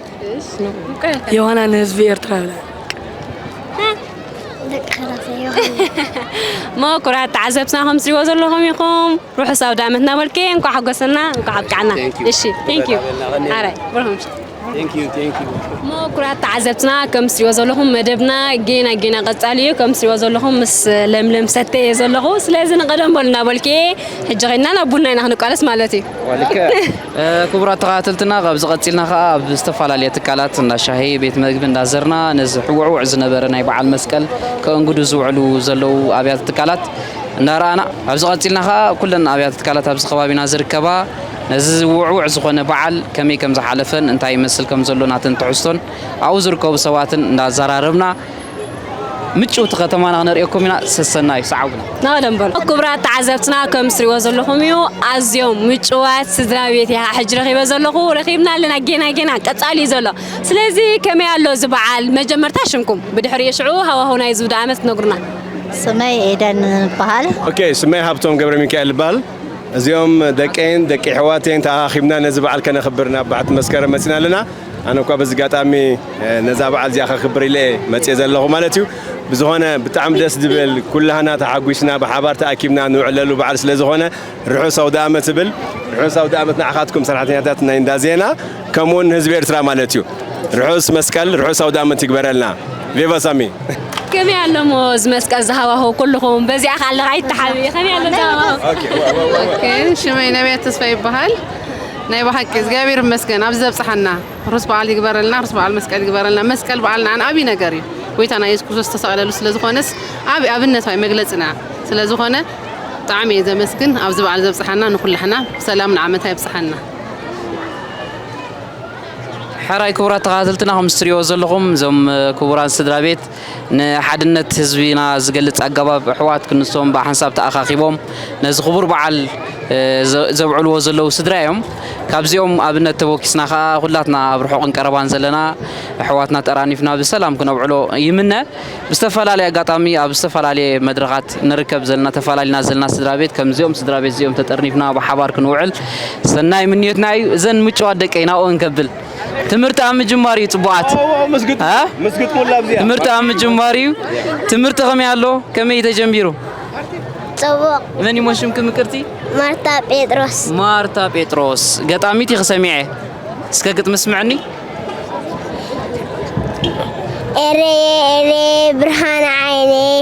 ዮሃና ንህዝቢ ኤርትራ ብላ። ደቂ ኸላሰ ዮሃና። እሞ ክቡራት ተዓዘብትና ከም ትሪእዎ ዘለኹም ኢኹም። ርሑስ ኣውደ ዓመት እናበልኩ እንኳዕ ሓጎሰና፣ እንኳዕ ኣብቅዓና። Thank you። እሺ፣ thank you። ኣራይ፣ ብርኹም። Thank you, thank you። እሞ ክቡራት ተዓዘብትና፣ ከም ትሪእዎ ዘለኹም መደብና ጌና ጌና ቀጻሊ እዩ። ከም ትሪእዎ ዘለኹም ምስ ለምለም ሰተ እየ ዘለኹ። ስለዚ ንቐደም በሉ እናበልኩ ሕጂ ኸይድና ናብ ቡና ኢና ክንቋለስ ማለት እዩ። ልክዕ። እ፣ ክቡራት ተኸታተልትና፣ ካብዚ ቀጺልና ኸኣ ኣብ ዝተፈላለየ ትካላት እንዳ ሻሂ፣ ቤት መግቢ፣ እንዳ ዘርና ነዚ ሕውዕውዕ ዝነበረ ናይ በዓል መስቀል ከእንግዱ ዝውዕሉ ዘለዉ ኣብያተ ትካላት እንዳረኣና፣ ኣብዚ ቀጺልና ኸኣ ኩለን ኣብያተ ትካላት ኣብዚ ከባቢና ዝርከባ ነዚ ውዕውዕ ዝኾነ በዓል ከመይ ከም ዝሓለፈን እንታይ ይመስል ከም ዘሎ ናተን ትሕዝቶን ኣብኡ ዝርከቡ ሰባትን እንዳዘራረብና ምጭውቲ ከተማና ክነርእየኩም ኢና። ሰሰናዩ፣ ሰዓቡና። ንቐደም በሉ። ክቡራት ተዓዘብትና፣ ከም ትሪእዎ ዘለኹም እዩ። ኣዝዮም ምጭዋት ስድራ ቤት እየ ሕጂ ረኺበ ዘለኹ። ረኺብና ኣለና፣ ጌና ጌና ቀጻሊ እዩ ዘሎ። ስለዚ ከመይ ኣሎ እዚ በዓል? መጀመርታ ሽምኩም፣ ብድሕሪኡ ሽዑ ሃዋህው ናይዚ ውደ ዓመት ክትነግሩና። ስመይ ኤደን ይበሃል። ኦኬ፣ ስመይ ሃብቶም ገብረ ሚካኤል ይበሃል። እዚኦም ደቀይን ደቂ ኣሕዋተይን ተኣኻኺብና ነዚ በዓል ከነኽብር ናብ ባሕቲ መስከረም መጺና ኣለና። ኣነ እኳ በዚ ኣጋጣሚ፣ እ፣ ነዛ በዓል እዚኣ ከኽብር ኢለ እየ መጽየ ዘለኹ ማለት እዩ። ብዝኾነ ብጣዕሚ ደስ ዝብል፣ ኩላህና ተሓጒስና ብሓባር ተኣኪብና ንውዕለሉ በዓል ስለ ዝኾነ ርሑስ ኣውደ ዓመት እብል። ርሑስ ኣውደ ዓመት ንዓኻትኩም ሰራሕተኛታት ናይ እንዳ ዜና፣ ከምኡውን ንህዝቢ ኤርትራ ማለት እዩ። ርሑስ መስቀል፣ ርሑስ ኣውደ ዓመት ይግበረልና። ቪቫ ሳሚ። ከመይ ኣሎ እሞ እዚ መስቀል ዝሃዋህው ኩልኹም? በዚኣ ከኣ ኣለኻ ኣይተሓብኢ። ከመይ ኣሎ እዚ ሃዋህው? ኦኬ፣ ሽመይ ነብያት ተስፋ ይበሃል። ናይ ብሓቂ እግዚኣብሔር ይመስገን ኣብዚ ዘብጽሓና። ርሑስ በዓል ይግበረልና፣ ርሑስ በዓል መስቀል ይግበረልና። መስቀል በዓል ንዓና ዓብዪ ነገር እዩ። ጎይታና የሱስ ክርስቶስ ዝተሰቕለሉ ስለ ዝኾነስ ዓብዪ ኣብነታዊ መግለጽና ስለ ዝኾነ ብጣዕሚ እየ ዘመስግን። ኣብዚ በዓል ዘብጽሓና ንኹላሕና ብሰላም ንዓመታ የብጽሓና። ሕራይ ክቡራት ተኸታተልትና፣ ከም እትሪእዎ ዘለኹም እዞም ክቡራን ስድራ ቤት ንሓድነት ህዝብና ዝገልጽ ኣገባብ ኣሕዋት ክንሶም ብሓንሳብ ተኣኻኺቦም ነዚ ክቡር በዓል፣ እ፣ ዘ-፣ ዘብዕልዎ ዘለዉ ስድራ እዮም። ካብዚኦም ኣብነት ተበኪስና ኸኣ ኩላትና ኣብ ርሑቕን ቀረባን ዘለና ኣሕዋትና ጠራኒፍና ብሰላም ክነብዕሎ ይምነ። ብዝተፈላለየ ኣጋጣሚ ኣብ ዝተፈላለየ መድረኻት ንርከብ ዘለና፣ ተፈላለና ዘለና ስድራ ቤት ከምዚኦም ስድራ ቤት እዚኦም ተጠርኒፍና ብሓባር ክንውዕል ሰናይ ምንዮትና እዩ። እዘን ምጭዋት ደቀይ ናብኦን ከብል ትምህርቲ ኣብ ምጅማር እዩ ጽቡቓት። ኣዎ፣ ኣዎ፣ ምስግጥ፣ እ? ምስግጥ ሞላ ኣብዚኣ። ትምህርቲ ኣብ ምጅማር እዩ። ትምህርቲ ከመይ ኣሎ? ከመይ ተጀሚሩ? ጽቡቕ። መን ይሞ ሽምኪ ምቅርቲ? ማርታ ጴጥሮስ። ማርታ ጴጥሮስ። ገጣሚት ኢኺ ሰሚዐ። እስከ ግጥሚ ስምዕኒ። ኤረየ ኤረየ ብርሃን ዓይነየ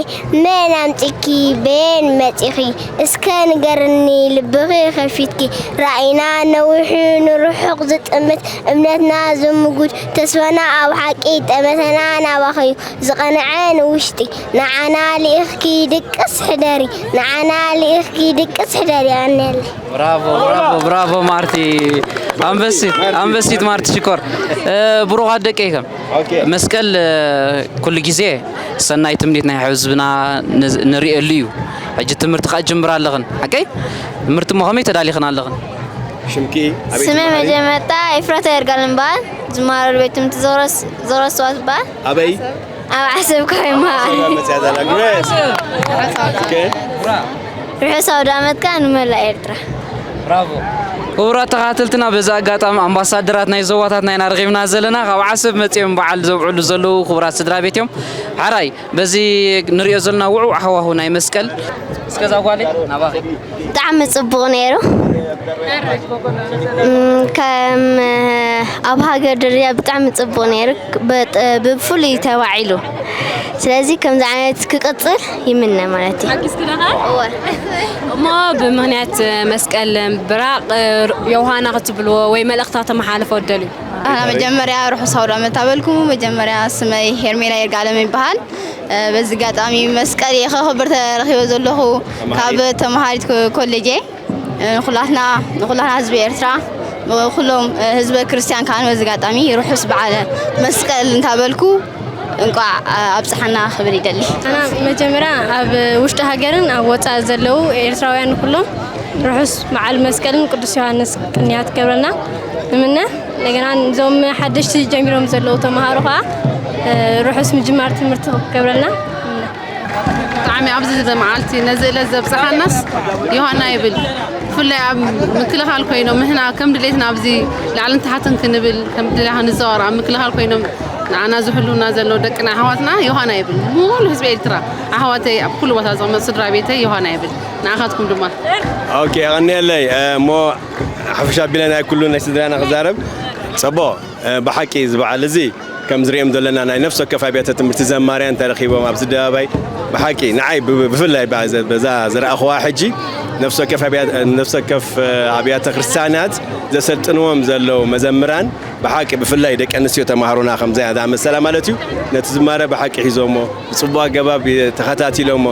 መን ኣምጺኪ በየን መጺኺ እስከ ንገርኒ ልብኺ ከፊትኪ ራኢና ነዊሑ ንርሑቕ ዝጥምት እምነትና ዝምጉት ተስፋና ኣብ ሓቂ ጠመተና ናባኺ እዩ ዝቐንዐ ንውሽጢ ንዓና ልኢኽኪ ድቅስ ሕደሪ ንዓና ልኢኽኪ ድቅስ ሕደሪ ኣነለ ብራቮ ብራቮ ብራቮ ማርቲ ኣንበሲት ኣንበሲት ማርቲ ሽኮር ብሩኻት ደቂ ከም መስቀል ኩሉ ግዜ ሰናይ ትምኒት ናይ ህዝቢ ና ንዝ- ንርእየሉ እዩ። ሕጂ ትምህርቲ ከኣ ጅምር ኣለኽን ሓቀይ? ትምህርቲ እሞ ከመይ ተዳሊኽን ኣለኽን? ሽምኪ ኣበይ ስመ ትበሃሊ? መጀመርታ ኤፍራታ ይርጋለም በሃል። ዝመሃረሉ ቤት ትምህርቲ ዘረስዋ ዝበሃል። ኣበይ? ኣብ ዓሰብ ካብ ይመሃር። መፅያ ዘላ ግሬስ። ኦኬ። ርሑስ ኣውደ ዓመት ከዓ ንመላእ ኤርትራ። ክቡራት ተኸታተልትና፣ በዚ ኣጋጣሚ ኣምባሳደራት ናይ ዞባታት ናይና ረኺብና ዘለና ካብ ዓሰብ መፂኦም በዓል ዘብዕሉ ዘለዉ ክቡራት ስድራ ቤት እዮም። ሓራይ በዚ ንሪኦ ዘለና ውዕው ሃዋሁ ናይ መስቀል እስከዛ ጓለይ ናባኺ ብጣዕሚ ጽቡቕ ነይሩ። እም፣ ከም ኣብ ሃገር ደረጃ ብጣዕሚ ጽቡቕ ነይሩ። በጥ- ብፍሉይ ተባዒሉ። ስለዚ ከምዚ ዓይነት ክቕጽል ይምነ ማለት እዩ። እወ። እሞ ብምኽንያት መስቀል ብራቕ ዮሃና ክትብልዎ ወይ መልእኽታ ተመሓልፎ ደልዩ? ኣና መጀመርያ ርሑስ ኣውደ ዓመት ኣበልኩ። መጀመርያ ስመይ ሄርሜላ ይርጋለም ይበሃል። በዚ ኣጋጣሚ መስቀል እየ ከኽብር ተረኺበ ዘለኹ ካብ ተምሃሪት ኮ- ኮሌጅ እየ። ንኹላትና ንኹላትና ህዝቢ ኤርትራ፣ ኩሎም ህዝበ ክርስትያን ከኣ በዚ ኣጋጣሚ ርሑስ በዓለ መስቀል እንታበልኩ እንቋዕ ኣብጽሓና ክብል ይደሊ። ኣና መጀመርያ ኣብ ውሽጢ ሃገርን ኣብ ወጻኢ ዘለዉ ኤርትራውያን ኩሎም ርሑስ በዓል መስቀልን ቅዱስ ዮሃንስ ቅንያት ክገብረልና ንምነ። እንደገና እዞም ሓደሽቲ ጀሚሮም ዘለዉ ተምሃሮ ከኣ ርሑስ ምጅማር ትምህርቲ ክገብረልና ንምነ። ብጣዕሚ ኣብዚ መዓልቲ ነዚ ዕለት ዘብፅሓናስ ዮሃና ይብል። ብፍላይ ኣብ ምክልኻል ኮይኖም ንሕና ከም ድሌትና ኣብዚ ላዕልን ታሕትን ክንብል ከም ድሌና ክንዘዋወር ኣብ ምክልኻል ኮይኖም ንዓና ዝሕልውና ዘለዉ ደቅና ኣሕዋትና ዮሃና ይብል። ሙሉ ህዝቢ ኤርትራ ኣሕዋተይ ኣብ ኩሉ ቦታ ዝቕመጡ ስድራ ቤተይ ዮሃና ይብል። ንዓኻትኩም ድማ ኦኬ የቐንየለይ። እሞ ሓፈሻ ኣቢለ ናይ ኩሉ ናይ ስድራና ክዛረብ ጸቦ ብሓቂ እዚ በዓል እዚ ከም ዝሪኦም ዘለና ናይ ነፍሲ ወከፍ ኣብያተ ትምህርቲ ዘማርያን ተረኺቦም ኣብዚ ኣደባባይ ብሓቂ ንዓይ ብ- ብፍላይ በ- በዛ ዝረኣኽዋ ሕጂ ነፍሲ ወከፍ ኣብያ- ነፍሲ ወከፍ ኣብያተ ክርስቲያናት ዘሰልጥንዎም ዘለዉ መዘምራን ብሓቂ ብፍላይ ደቂ ኣንስትዮ ተማሃሮና ከምዚኣ ዝኣመሰላ ማለት እዩ ነቲ ዝማረ ብሓቂ ሒዞሞ ብፅቡቅ ኣገባብ ተኸታቲሎሞ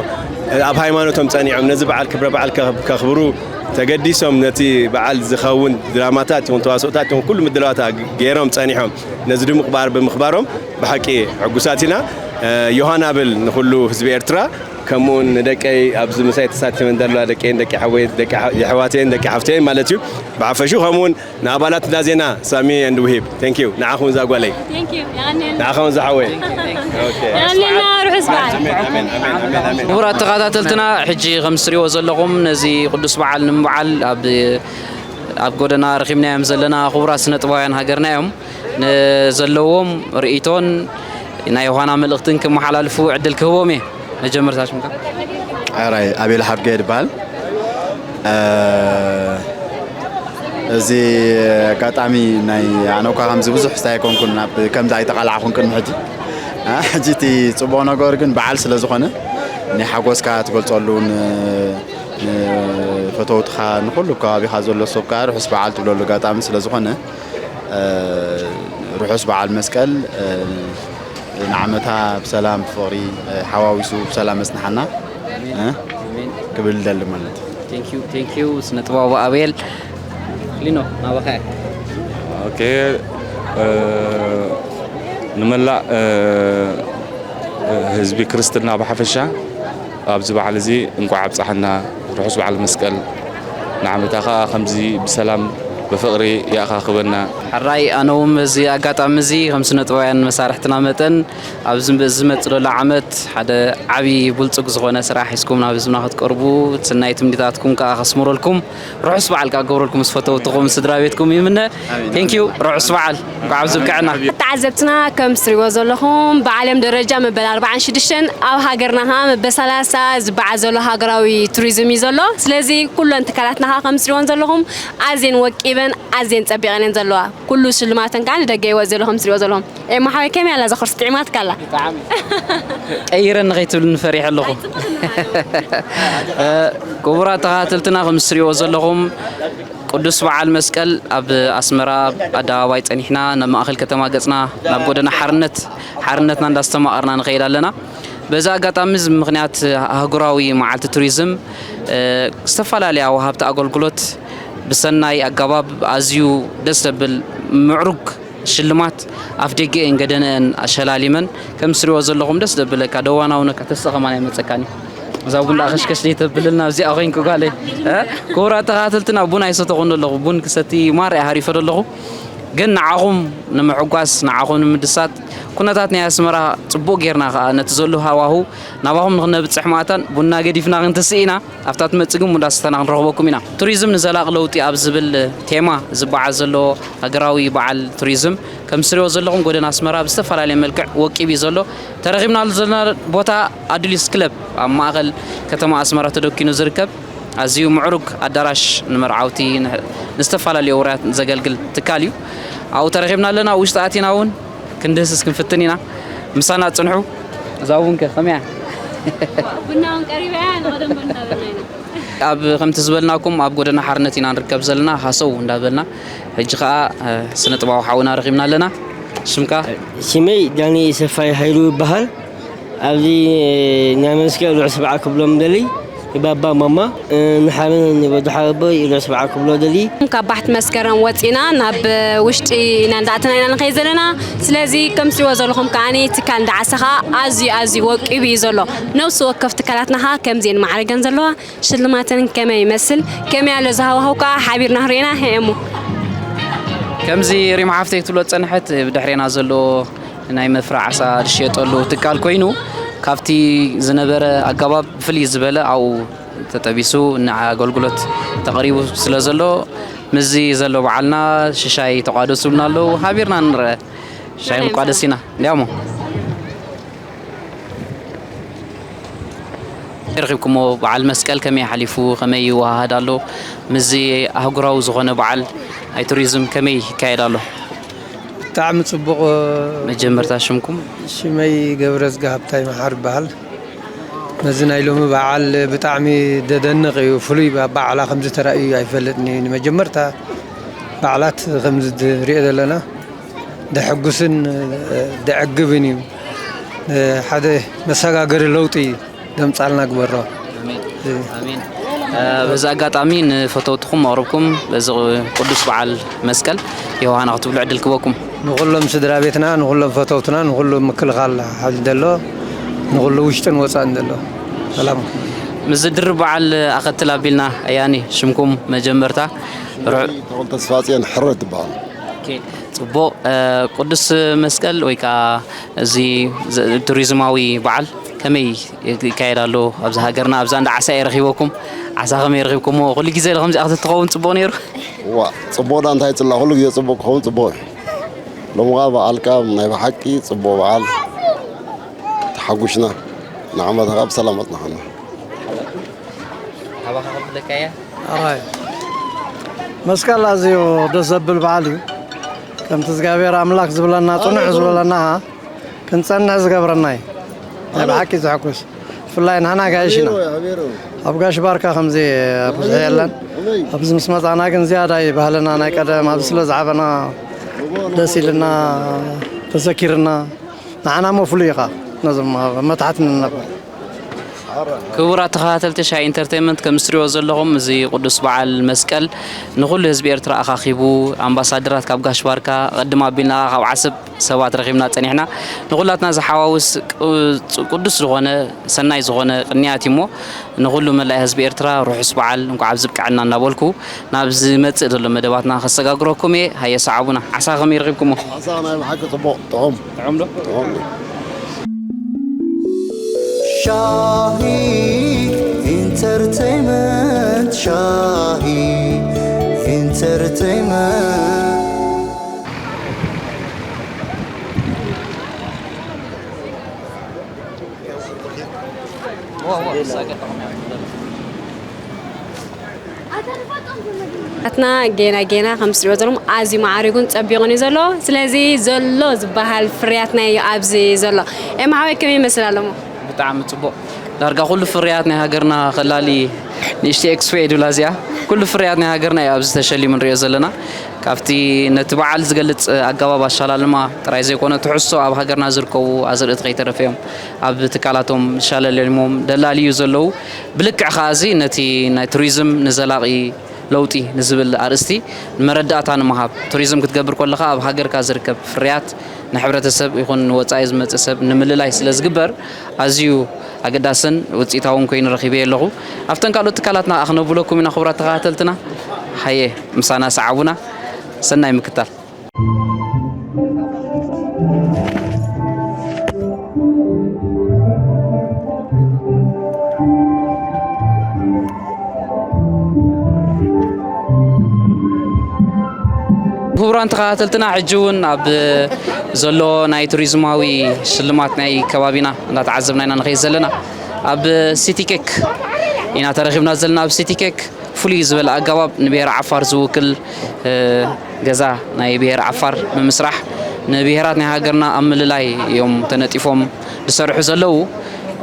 ኣብ ሃይማኖቶም ፀኒዖም ነዚ በዓል ክብረ በዓል ከኽብሩ ተገዲሶም ነቲ በዓል ዝኸውን ድራማታት ይኹን ተዋስኦታት ይኹን ኩሉ ምድላዋት ገይሮም ፀኒሖም ነዚ ድሙቕ በዓል ብምኽባሮም ብሓቂ ሕጉሳት ኢና። ዮሃና ብል ንኹሉ ህዝቢ ኤርትራ ከምኡውን ንደቀይ ኣብዚ ምሳይ ተሳቲፈን ዘለዋ ደቀይን ደቂ ሓወይ ደቂ የሕዋተይን ደቂ ሓፍተይን ማለት እዩ ብሓፈሹ ከምኡውን ንኣባላት እንዳ ዜና ሳሚ and ውሂብ thank you ንዓኹም እዛ ጓለይ ንዓኹም እዛ ሓወይ የቐንየልና ርሑስ በዓል። ክቡራት ተኸታተልትና ሕጂ ከም ትሪእዎ ዘለኹም ነዚ ቅዱስ በዓል ንምብዓል ኣብ ኣብ ጎደና ረኺብናዮም ዘለና ክቡራት ስነ ጥበባውያን ሃገርና እዮም። ንዘለዎም ርእይቶን ናይ ዮሃና መልእኽትን ክመሓላልፉ ዕድል ክህቦም እየ። መጀመርታ ሽምካ? ሕራይ ኣቤል ሓብገ ይበሃል። እዚ ኣጋጣሚ ናይ ኣነ እኳ ከምዚ ብዙሕ ስታይ ኣይኮንኩን ናብ ከምዚ ኣይተቓላዕኹን ቅድሚ ሕጂ። ሕጂ እቲ ፅቡቕ ነገሩ ግን በዓል ስለ ዝኾነ ናይ ሓጎስካ ትገልፀሉ ንፈተውትኻ ንኩሉ ከባቢኻ ዘሎ ሰብ ከዓ ርሑስ በዓል ትብለሉ ኣጋጣሚ ስለ ዝኾነ ርሑስ በዓል መስቀል ንዓመታ ብሰላም ብፍቕሪ ሓዋዊሱ ብሰላም መፅንሓና ክብል ደሊ ማለት እዩ። ስነ ጥበባዊ ኣቤል ሊኖ ናባኻ ኦኬ ንመላእ ህዝቢ ክርስትና ብሓፈሻ ኣብዚ በዓል እዚ እንቋዕ ኣብፀሐና ርሑስ በዓል መስቀል ንዓመታ ከዓ ከምዚ ብሰላም ብፍቕሪ የኣኻኽበና። ሕራይ ኣነ እውን በዚ ኣጋጣሚ እዚ ከም ስነ ጥበባውያን መሳርሕትና መጠን ኣብዚ ዝመፅእ ዘሎ ዓመት ሓደ ዓብዪ ብልፁግ ዝኾነ ስራሕ ሒዝኩም ናብ ህዝብና ክትቀርቡ ሰናይ ትምኒታትኩም ከዓ ከስምረልኩም ርሑስ በዓል ከዓ ክገብረልኩም ምስ ፈተውትኹም ስድራ ቤትኩም ይምነ። Thank you ርሑስ በዓል እንኳዕ ኣብዚ ብቅዕና። ተዓዘብትና ከም ትሪእዎ ዘለኹም ብዓለም ደረጃ መበል ኣርባዓን ሽዱሽተን ኣብ ሃገርና ከዓ መበል ሰላሳ ዝበዓል ዘሎ ሃገራዊ ቱሪዝም እዩ ዘሎ። ስለዚ ኩለን ትካላትና ከዓ ከም ትሪእዎን ዘለኹም ኣዝየን ወቂበን ኣዝየን ፀቢቐን እየን ዘለዋ። ኩሉ ሽልማተን ከዓ ንደገ ይወፅ ዘሎ ከም ትሪእዎ ዘለኹም። ኤማ ሓወይ ከመይ ኣላ እዛ ኮርስ ጥዒማትካ ኣላ? ቀይረኒ ከይትብል ንፈሪሐ ኣለኹ። ክቡራት ተኸታተልትና ከም ትሪእዎ ዘለኹም ቅዱስ በዓል መስቀል ኣብ ኣስመራ ኣደባባይ ጸኒሕና ናብ ማእኸል ከተማ ገጽና ናብ ጎደና ሓርነት ሓርነትና እንዳስተማቐርና ንኸይድ ኣለና። በዚ ኣጋጣሚ እዚ ብምኽንያት ኣህጉራዊ መዓልቲ ቱሪዝም ዝተፈላለያ ወሃብቲ ኣገልግሎት ብሰናይ ኣገባብ ኣዝዩ ደስ ዘብል ምዕሩግ ሽልማት ኣፍ ደገ እየን ገደነአን ኣሸላሊመን። ከም ትሪእዎ ዘለኹም ደስ ዘብለካ ደዋናውነካ ተስፋ ከማን ኣይመጸካን እዩ። እዛ ቡን ደኣ ከሽከሽ ደይተብልና ኣብዚኣ ኮይንኩ ጓለይ፣ እ? ክቡራት ተኸታተልትና ቡን ኣይሰተኹን ኣለኹ። ቡን ክሰቲ ማራ እየ ሃሪፈ ዘለኹ። ግን ንዓኹም ንምሕጓስ፣ ንዓኹም ንምድሳት፣ ኩነታት ናይ ኣስመራ ጽቡቕ ጌርና ከኣ ነቲ ዘሎ ሃዋሁ ናባኹም ንኽነብጽሕ መኣታን ቡና ገዲፍና ክንትስእ ኢና። ኣብታ ትመጽእ ግን ቡን እንዳሰተና ክንረኽበኩም ኢና። ቱሪዝም ንዘላቒ ለውጢ ኣብ ዝብል ቴማ ዝበዓል ዘሎ ሃገራዊ በዓል ቱሪዝም፣ ከም ትሪእዎ ዘለኹም ጎደና ኣስመራ ብዝተፈላለየ መልክዕ ወቂቡ እዩ ዘሎ። ተረኺብናሉ ዘለና ቦታ ኣዱሊስ ክለብ ኣብ ማእኸል ከተማ ኣስመራ ተደኪኑ ዝርከብ ኣዝዩ ምዕሩግ ኣዳራሽ ንመርዓውቲ፣ ን-፣ ንዝተፈላለዩ ውራያት ዘገልግል ትካል እዩ። ኣብኡ ተረኺብና ኣለና። ኣብ ውሽጢ ኣቲና እውን ክንድህስስ ክንፍትን ኢና። ምሳና ጽንሑ። እዛ እውን ከ ከመይ እያ? ቡና እውን ቀሪባ እያ፣ ንቐደም በል እንዳበልና ኢና። ኣብ፣ ከምቲ ዝበልናኩም፣ ኣብ ጎደና ሓርነት ኢና ንርከብ ዘለና፣ ሃሰው እንዳበልና። ሕጂ ኸኣ፣ እ፣ ስነ ጥበባዊ ሓውና ረኺብና ኣለና። ሽምካ? ሽመይ ዳኒ ሰፋይ ሃይሉ ይበሃል። ኣብዚ ናይ መስቀል ርሑስ በዓል ክብሎም ደሊ ንባባ ማማ፣ እ፣ ንሓበን ንወዲ ሓወቦይ ርሑስ በዓል ክብሎ ደሊ። ካብ ባሕቲ መስከረም ወፂና ናብ ውሽጢ ኢና እንዳኣተና ኢና ንኸይድ ዘለና። ስለዚ ከም ትሪእዎ ዘለኹም ከዓኒ ትካል እንዳዓሳ ኸዓ ኣዝዩ ኣዝዩ ወቂቡ እዩ ዘሎ። ነፍሲ ወከፍ ትካላትና ኸዓ ከምዚኤን ማዕሪገን ዘለዋ። ሽልማተን ከመይ ይመስል፣ ከመይ ኣሎ ዝሃዋህው ከኣ ሓቢርና ክንሪኤና። ሄሞ። ከምዚ ሪም ሓፍተይ ትብሎ ዝጸንሐት፣ ብድሕሬና ዘሎ ናይ መፍረ ዓሳ ዝሽየጠሉ ትካል ኮይኑ፣ ካብቲ ዝነበረ ኣገባብ ብፍልይ ዝበለ ኣብኡ ተጠቢሱ ንኣገልግሎት ተቐሪቡ ስለ ዘሎ፣ ምስዚ ዘሎ በዓልና ሽሻይ ተቋደሱልና ኣለዉ። ሓቢርና ንርአ። ሻይ ንቋደስ ኢና። እንዲያሞ። ረኺብኩሞ በዓል መስቀል ከመይ ሓሊፉ፣ ከመይ ይወሃሃድ ኣሎ? ምስዚ ኣህጉራዊ ዝኾነ በዓል ናይ ቱሪዝም ከመይ ይካየድ ኣሎ? ብጣዕሚ ጽቡቕ። መጀመርታ ሽምኩም? ሽመይ ገብረዝጊ ሃብታይ መሓር ይበሃል። ነዚ ናይ ሎሚ በዓል ብጣዕሚ ደደንቕ እዩ። ፍሉይ ኣበዓዕላ ከምዚ ተራእዩ ኣይፈልጥን እዩ። ንመጀመርታ በዓላት ከምዚ ንሪኦ ዘለና ደሐጉስን ደዐግብን እዩ። ሓደ መሰጋገሪ ለውጢ ደምጻልና ግበሮ። ኣሜን። ኣሜን። እ፣ በዚ ኣጋጣሚ ንፈተውትኹም መቕርብኩም በዚ ቅዱስ በዓል መስቀል ዮሃና ክትብሉ ዕድል ክበኩም። ንኹሎም ስድራ ቤትና፣ ንኹሎም ፈተውትና፣ ንኹሉ ምክልኻል ሓይሊ ዘሎ፣ ንኹሉ ውሽጥን ወጻእን ዘሎ ሰላም። ምስ ዝድርብ በዓል ኣኸትል ኣቢልና ኣያኒ ሽምኩም መጀመርታ ርሑ- ተኽሉ ተስፋጽዮን ሕረ ትበሃል። ኦኬ፣ ጽቡቕ። እ፣ ቅዱስ መስቀል ወይ ከኣ እዚ ዘ-፣ ቱሪዝማዊ በዓል ከመይ ይካየድ ኣሎ ኣብዚ ሃገርና? ኣብዛ እንዳ ዓሳ እየ ረኺበኩም። ዓሳ ከመይ ረኺብኩሞ? ኩሉ ግዜ ዶ ከምዚኣ ክትትኸውን ጽቡቕ ነይሩ? ዋ፣ ጽቡቕ ዳ እንታይ ጽላ፣ ኩሉ ግዜ ጽቡቕ ክኸውን ጽቡቕ እዩ። ሎሚ ኸኣ በዓልካ ናይ ብሓቂ ጽቡቕ በዓል ተሓጒስና፣ ንዓመታ ኸኣ ብሰላም ኣጽንሓና። ካባኻ ክብለካ እየ። ኣራይ መስቀል ኣዝዩ ደስ ዘብል በዓል እዩ። ከምቲ እግዚኣብሔር ኣምላኽ ዝብለና፣ ጽኑዕ ዝበለና ክንጸንሕ ዝገብረና እዩ። ናይ ብሓቂ ዘሐጉስ። ብፍላይ ንሕና ኣጋይሽ ኢና። ኣብ ጋሽ ባርካ ከምዚ ብዙሕ የለን። ኣብዚ ምስ መጻና ግን ዝያዳ እዩ ባህልና ናይ ቀደም ኣብዚ ስለ ዝዓበና ደስ ኢልና ተዘኪርና። ንዓና እሞ ፍሉይ ኢኻ ነዞም ኣብ መታሕት ንነብር። ክቡራት ተኸታተልቲ ሻሂ ኢንተርቴይንመንት፣ ከም እትሪእዎ ዘለኹም እዚ ቅዱስ በዓል መስቀል ንኹሉ ህዝቢ ኤርትራ ኣኻኺቡ፣ ኣምባሳደራት ካብ ጋሽ ባርካ፣ ቅድም ኣቢልና ካብ ዓሰብ ሰባት ረኺብና ጸኒሕና፣ ንኹላትና ዝሓዋውስ ቅ-፣ ቅዱስ ዝኾነ፣ ሰናይ ዝኾነ ቅንያት እዩ እሞ፣ ንኹሉ መላእ ህዝቢ ኤርትራ ርሑስ በዓል፣ እንኳዕ ኣብዚ ብቅዐና እናበልኩ፣ ናብ ዝመጽእ ዘሎ መደባትና ከሰጋግረኩም እየ። ሃየ ሰዓቡና። ዓሳ ከመይ ረኺብኩሞ? ዓሳ ናይ ብሓቂ ጽቡቕ፣ ጥዑም። ጥዑም ዶ? ጥዑም። ሻሂ ኢንተርቴይመንት፣ ሻሂ ኢንተርቴይመንት። ኣትና ጌና ጌና ከም ትሪእዎ ዘለኹም ኣዝዩ ማዕሪጉን ጸቢቑን እዩ ዘሎ። ስለዚ ዘሎ ዝበሃል ፍርያትና እዩ ኣብዚ ዘሎ። ኤማ ሓወይ ከመይ ይመስል ኣሎ እሞ? ብጣዕሚ ጽቡቕ። ዳርጋ ኩሉ ፍርያት ናይ ሃገርና ከላሊ ንእሽተይ ኤክስፖ እየ ድብላ እዚኣ። ኩሉ ፍርያት ናይ ሃገርና እዩ ኣብዚ ተሸሊሙ ንሪኦ ዘለና። ካብቲ ነቲ በዓል ዝገልጽ ኣገባብ ኣሸላልማ ጥራይ ዘይኮነ፣ ትሕዝቶ ኣብ ሃገርና ዝርከቡ ኣዝርእቲ ከይተረፈ እዮም ኣብ ትካላቶም ሸለሊሞም ደላልዩ ዘለዉ። ብልክዕ ከኣ እዚ ነቲ ናይ ቱሪዝም ንዘላቒ ለውጢ ንዝብል ኣርእስቲ ንመረዳእታ ንምሃብ፣ ቱሪዝም ክትገብር ከለኻ ኣብ ሃገርካ ዝርከብ ፍርያት ንሕብረተሰብ ይኹን ንወጻኢ ዝመጽእ ሰብ ንምልላይ ስለ ዝግበር ኣዝዩ ኣገዳስን ውጽኢታውን ኮይኑ ረኺበዮ ኣለኹ። ኣብተን ካልኦት ትካላትና ከኣ ክነብለኩም ኢና ክቡራት ተኸታተልትና። ሃየ ምሳና ሰዓቡና። ሰናይ ምክታል። ክቡራን ተኸታተልትና፣ ሕጂ እውን ኣብ ዘሎ ናይ ቱሪዝማዊ ሽልማት ናይ ከባቢና እንዳተዓዘብና ኢና ንኸይድ ዘለና። ኣብ ሲቲ ኬክ ኢና ተረኺብና ዘለና። ኣብ ሲቲ ኬክ ፍሉይ ዝበለ ኣገባብ ንብሄር ዓፋር ዝውክል፣ እ፣ ገዛ ናይ ብሄር ዓፋር ብምስራሕ ንብሄራት ናይ ሃገርና ኣብ ምልላይ እዮም ተነጢፎም ዝሰርሑ ዘለዉ።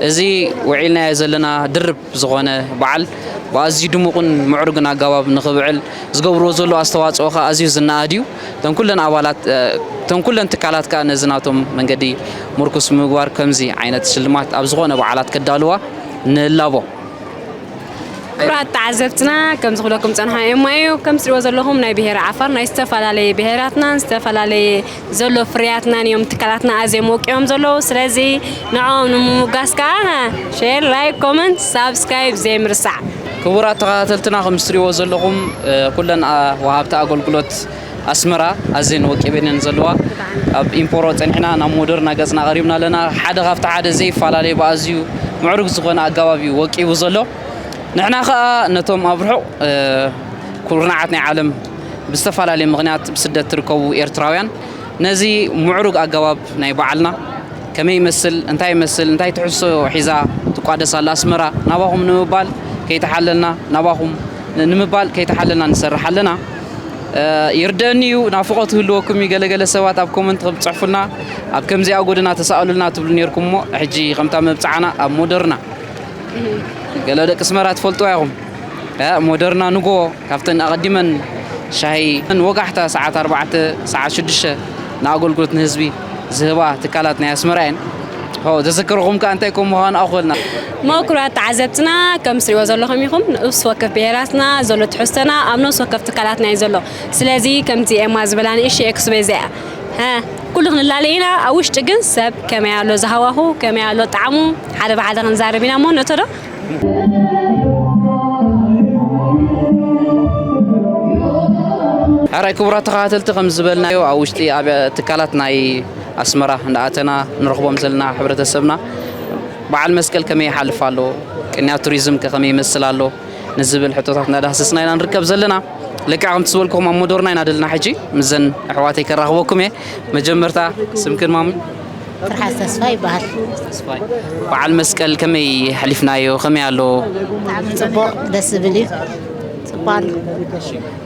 እዚ ውዒልናዮ ዘለና ድርብ ዝኾነ በዓል ብኣዝዩ ድሙቕን ምዕሩግን ኣገባብ ንኽብዕል ዝገብርዎ ዘለዉ ኣስተዋፅኦ ኸኣ ኣዝዩ ዝነኣድ እዩ። እተን ኩለን ኣባላት፣ እ፣ እተን ኩለን ትካላት ከኣ ነዚ ናቶም መንገዲ ምርኩስ ብምግባር ከምዚ ዓይነት ሽልማት ኣብ ዝኾነ በዓላት ከዳልዋ ንላቦ። ክቡራት ተዓዘብትና፣ ከምዚ ክብለኩም ጸንሖ ኤማ እዩ። ከም ትሪእዎ ዘለኹም ናይ ብሄረ ዓፋር ናይ ዝተፈላለየ ብሄራትናን ዝተፈላለየ ዘሎ ፍርያትናን እዮም ትካላትና ኣዝዮም ወቂቦም ዘለዉ። ስለዚ ንዕኦም ንምሙጋስ ከኣ ሼር፣ ላይክ፣ ኮመንት፣ ሳብስክራይብ ዘይምርሳዕ። ክቡራት ተኸታተልትና፣ ከም ትሪእዎ ዘለኹም፣ እ፣ ኩለን፣ ኣ፣ ወሃብቲ ኣገልግሎት ኣስመራ ኣዝየን ወቂበን እየን ዘለዋ። ካብ ኢምፖሮ ጸኒሕና ናብ ሞደርና ገጽና ቀሪብና ኣለና። ሓደ ካብቲ ሓደ ዘይፈላለየ ብኣዝዩ ምዕሩግ ዝኾነ ኣገባብ እዩ ወቂቡ ዘሎ። ንሕና ኸኣ ነቶም ኣብ ርሑቕ፣ እ፣ ኩርናዓት ናይ ዓለም ብዝተፈላለየ ምኽንያት ብስደት ትርከቡ ኤርትራውያን ነዚ ምዕሩግ ኣገባብ ናይ በዓልና ከመይ ይመስል፣ እንታይ ይመስል፣ እንታይ ትሕዝቶ ሒዛ ትቋደስ ኣላ ኣስመራ፣ ናባኹም ንምባል ከይተሓለልና፣ ናባኹም ንምባል ከይተሓለልና ንሰርሕ ኣለና። እ፣ ይርደኣኒ እዩ፣ ናፍቖት ይህልወኩም እዩ። ገለገለ ሰባት ኣብ ኮመንት ከም ትጽሕፉልና፣ ኣብ ከምዚኣ ጎደና ተሳእሉልና ትብሉ ኔርኩም እሞ፣ ሕጂ ከምታ መብጽዓና ኣብ ሞደርና። ገለ ደቂ ኣስመራ ትፈልጥዋ ኢኹም። እ፣ ሞደርና ንጎ ካብተን ኣቐዲመን ሻሂ ወጋሕታ ሰዓት ኣርባዕተ፣ ሰዓት ሽዱሽተ ንኣገልግሎት ንህዝቢ ዝህባ ትካላት ናይ ኣስመራ እየን። ሆ፣ ዘዘከርኹም ከኣ እንታይ ከም ምዃኑ ኣኹልና። እሞ ክቡራት ተዓዘብትና፣ ከም ትሪእዎ ዘለኹም ኢኹም፣ ንኡስ ወከፍ ብሄራትና ዘሎ ትሕዝቶና ኣብ ነፍሲ ወከፍ ትካላትና እዩ ዘሎ። ስለዚ ከምቲ ኤማ ዝበላ ንእሽተይ ኤክስፖ እዚኣ፣ ሀ፣ ኩሉ ክንላለይ ኢና። ኣብ ውሽጢ ግን ሰብ ከመይ ኣሎ ዝሃዋኹ፣ ከመይ ኣሎ ጣዕሙ፣ ሓደ ብሓደ ክንዛረብ ኢና እሞ ነቶ ዶ? ሕራይ ክቡራት ተኸታተልቲ፣ ከም ዝበልናዮ ኣብ ውሽጢ ኣብ ትካላት ናይ ኣስመራ እንዳኣተና ንረኽቦም ዘለና ሕብረተሰብና በዓል መስቀል ከመይ ይሓልፍ ኣሎ፣ ቅንያት ቱሪዝም ከ ከመይ ይመስል ኣሎ ንዝብል ሕቶታት እንዳዳህሰስና ኢና ንርከብ ዘለና። ልክዕ ከምቲ ዝበልኩኹም ኣብ ሞደርና ኢና ዘለና ሕጂ። ምስዘን ኣሕዋተይ ከራኽበኩም እየ። መጀመርታ ስምክን ማሚ? ትርሓስ ተስፋ ይበሃል። ተስፋይ። በዓል መስቀል ከመይ ኣሕሊፍናዮ? ከመይ ኣሎ? ብጣዕሚ ጽቡቕ፣ ደስ ዝብል እዩ። ጽቡቕ ኣሎ።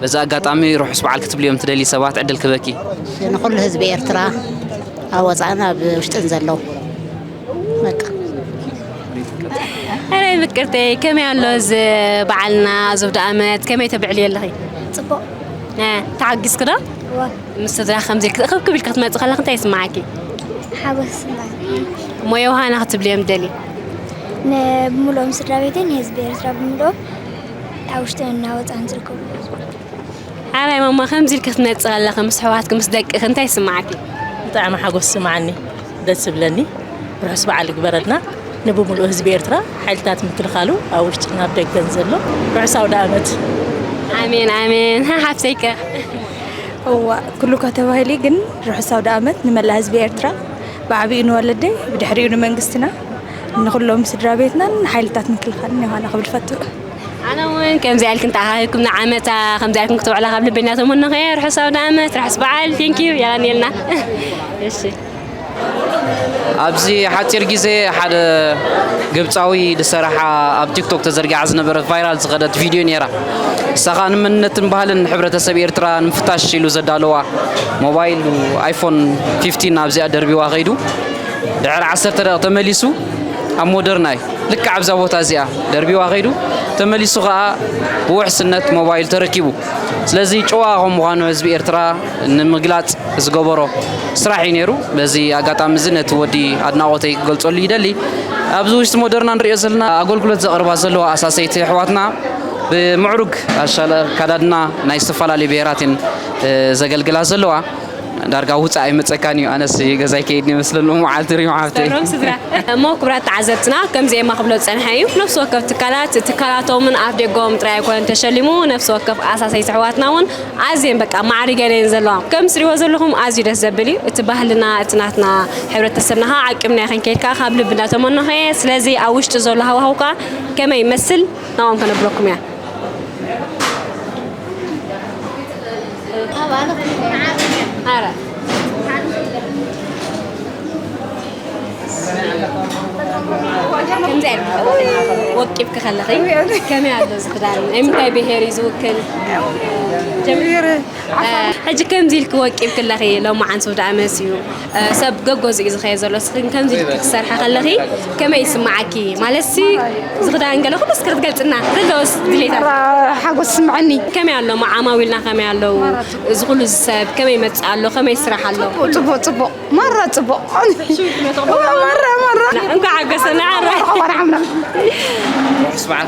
በዚ ኣጋጣሚ ርሑስ በዓል ክትብልዮም ትደሊ ሰባት ዕድል ክበኪ። ንኹሉ ህዝቢ ኤርትራ፣ ኣብ ወጻእን ኣብ ውሽጥን ዘለዉ። በቃ። ኣረ ምቅርተይ፣ ከመይ ኣሎ እዚ በዓልና፣ እዚ ኣውደ ዓመት ከመይ ተብዕልዮ ኣለኺ? ጽቡቕ። እ፣ ተሓጊስኪ ዶ? እወ። ምስ ስድራ ከምዚ ክእኽብክብ ኢልካ ክትመጽእ ከለኺ እንታይ ይስምዓኪ? ሓጎስ ይስምዓኒ። እሞ ዮሃና ክትብልዮም ትደሊ? ን-፣ ብምልኦም ስድራ ቤተይ፣ ንህዝቢ ኤርትራ ብምልኦም፣ ኣብ ውሽጥን እናወጻን ዝርከቡ ህዝቢ። ሓራይ ማማ፣ ከምዚ ኢልኪ ክትመጽእ ከለኺ፣ ምስ ኣሕዋትኪ፣ ምስ ደቅኺ እንታይ ይስምዓኪ? ብጣዕሚ ሓጎስ ይስምዓኒ፣ ደስ ይብለኒ። ርሑስ በዓል ይግበረልና ንብምሉኡ ህዝቢ ኤርትራ፣ ሓይልታት ምክልኻሉ ኣብ ውሽጥን ኣብ ደገን ዘሎ። ርሑስ ኣውደ ዓመት። ኣሜን፣ ኣሜን። ሃ፣ ሓፍተይከ? እዋ፣ ኩሉ እኳ ተባሂሉ ግን ርሑስ ኣውደ ዓመት ንመላእ ህዝቢ ኤርትራ፣ ብዓቢኡ ንወለደይ፣ ብድሕሪኡ ንመንግስትና፣ ንኹሎም ስድራ ቤትናን ንሓይልታት ምክልኻልን ዮሃና ክብል ፈቱ። ኣነ እውን ከምዚኣ ኢልክን ተኣኻኺብኩም ንዓመታ ከምዚኣ ኢልክን ክትውዕላ ካብ ልቢ ኢና ተመነኹ እየ። ርሑስ ኣውደ ዓመት፣ ርሑስ በዓል፣ ቴንኪዩ፣ ያላን የልና። እሺ። ኣብዚ ሓጺር ግዜ ሓደ ግብጻዊ ዝሰረሓ ኣብ ቲክቶክ ተዘርጊሓ ዝነበረት ቫይራል ዝኸደት ቪድዮ ነይራ። ንሳ ኸኣ ንመንነትን ባህልን ሕብረተሰብ ኤርትራ ንምፍታሽ ኢሉ ዘዳለዋ ሞባይል ኣይፎን ፊፍቲን ኣብዚኣ ደርቢዋ ኸይዱ። ድሕሪ ዓሰርተ ደቂቕ ተመሊሱ ኣብ ሞደርና እዩ። ልክዕ ኣብዛ ቦታ እዚኣ ደርቢዋ ኸይዱ፣ ተመሊሱ ኸኣ ብውሕስነት ሞባይል ተረኪቡ። ስለዚ ጭዋ ከም ምዃኑ ህዝቢ ኤርትራ ንምግላጽ ዝገበሮ ስራሕ እዩ ነይሩ። በዚ ኣጋጣሚ እዚ ነቲ ወዲ ኣድናቖተይ ክገልጸሉ ይደሊ። ኣብዚ ውሽጢ ሞደርና ንሪኦ ዘለና ኣገልግሎት ዘቕርባ ዘለዋ ኣሳሰይቲ ኣሕዋትና ብምዕሩግ ኣሻለ ኣካዳድና ናይ ዝተፈላለዩ ብሄራት እየን ዘገልግላ ዘለዋ። ዳርጋ ውፃእ ኣይመፀካን እዩ። ኣነስ ገዛይ ከይድ ይመስለሉ መዓልቲ ሪም ዓብተይ። ሰላም ስድራ። እሞ ክቡራት ተዓዘብትና፣ ከምዚ ኤማ ክብሎ ዝጸንሐ እዩ። ነፍሲ ወከፍ ትካላት፣ ትካላቶምን ኣፍ ደገኦም ጥራይ ኣይኮነን ተሸሊሙ፣ ነፍሲ ወከፍ ኣሳሰይቲ ኣሕዋትና እውን ኣዝየን በቃ ማዕሪገን እየን ዘለዋ። ከም ትሪእዎ ዘለኹም ኣዝዩ ደስ ዘብል እዩ። እቲ ባህልና፣ እቲ ናትና ሕብረተሰብና ከዓ ዓቂብና ክንከይድ ከዓ ካብ ልቢ እንዳተመነኹ እየ። ስለዚ ኣብ ውሽጢ ዘሎ ሃዋህው ከዓ ከመይ ይመስል ናብኦም ከነብረኩም እያ። ኣረ። ከምዚ ዓይነት ወቂብኪ ከለኺ ከመይ ኣሎ እዚ ክዳን? ናይ ምንታይ ብሄር እዩ ዝውክል? ጀሚር። ሕጂ ከምዚ ኢልኪ ወቂብኪ ኣለኺ፣ ሎማዓንቲ ውድኣ መሲዩ፣ እ፣ ሰብ ገገዝኡ እዩ ዝኸየ ዘሎ። ንስኺ ከምዚ ኢልኪ ክትሰርሒ ከለኺ ከመይ ይስምዓኪ? ማለትሲ፣ እዚ ክዳን ገለ ኩሉ እስኪ ክትገልጽና፣ ዘለዎስ ድሌታት። ራ-፣ ሓጎስ ይስምዓኒ። ከመይ ኣሎ? ዓማዊልና ከመይ ኣለዉ? እዚ ኩሉ ሰብ ከመይ ይመጽእ ኣሎ? ከመይ ይስራሕ ኣሎ? ጽቡቕ፣ ጽቡቕ፣ ጽቡቕ። ማራ ጽቡቕ። ማራ፣ ማራ። እንኳዕ ሓጎሰና፣ ሓራ። ርሑስ በዓል።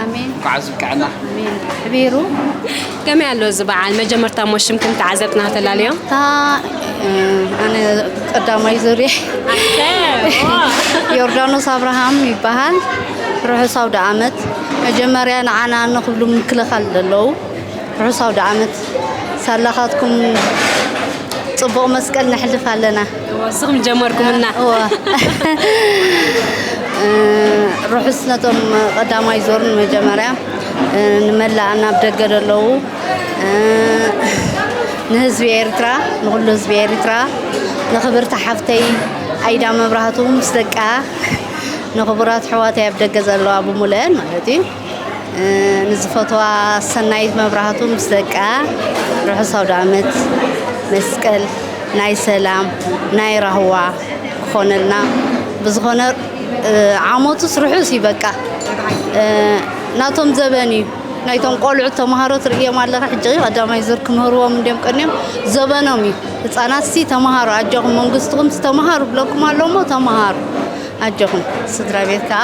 ኣሜን። እንኳዕ ኣብዚ በቃዕና። ኣሜን። ሕቢሩ። ከመይ ኣሎ እዚ በዓል? መጀመርታ እሞ ሽምክን ተዓዘብትና ተላልዮ። እታ፣ እ፣ ኣነ ቀዳማይ ዙርያ። ኣንተ፣ ኦ። ዮርዳኖስ ኣብርሃም ይበሃል። ርሑስ ኣውደ ዓመት። መጀመርያ ንዓና ንኽብሉ ምክልኻል ዘለዉ። ርሑስ ኣውደ ዓመት። ሳላኻትኩም ጽቡቕ መስቀል ነሕልፍ ኣለና። እወ፣ ንስኹም ጀመርኩምና። እወ። እ፣ ርሑስ ነቶም ቀዳማይ ዙር ንመጀመርያ፣ እ፣ ንመላእ ናብ ደገ ዘለዉ፣ እ፣ ንህዝቢ ኤርትራ፣ ንኹሉ ህዝቢ ኤርትራ፣ ንኽብርቲ ሓፍተይ ኣይዳ መብራህቱ ምስ ደቃ፣ ንኽቡራት ኣሕዋተይ ኣብ ደገ ዘለዋ ብምሉአን ማለት እዩ። እ፣ ንዝፈትዋ ሰናይት መብራህቱ ምስ ደቃ ርሑስ ኣውደ ዓመት መስቀል ናይ ሰላም ናይ ራህዋ ክኾነልና። ብዝኾነ፣ እ፣ ዓመቱስ ርሑስ እዩ በቃ። እ፣ ናቶም ዘበን እዩ። ናይቶም ቆልዑት ተምሃሮ ትርእዮም ኣለኻ። ሕጂ ቀዳማይ ዙር ክምህርዎም እንድዮም ቀንዮም ዘበኖም እዩ። ህፃናትሲ ተምሃሩ ኣጆኹም መንግስትኹምሲ ተምሃሩ ብለኩም ኣሎ እሞ ተምሃሩ። ኣጆኹም ስድራ ቤት ከዓ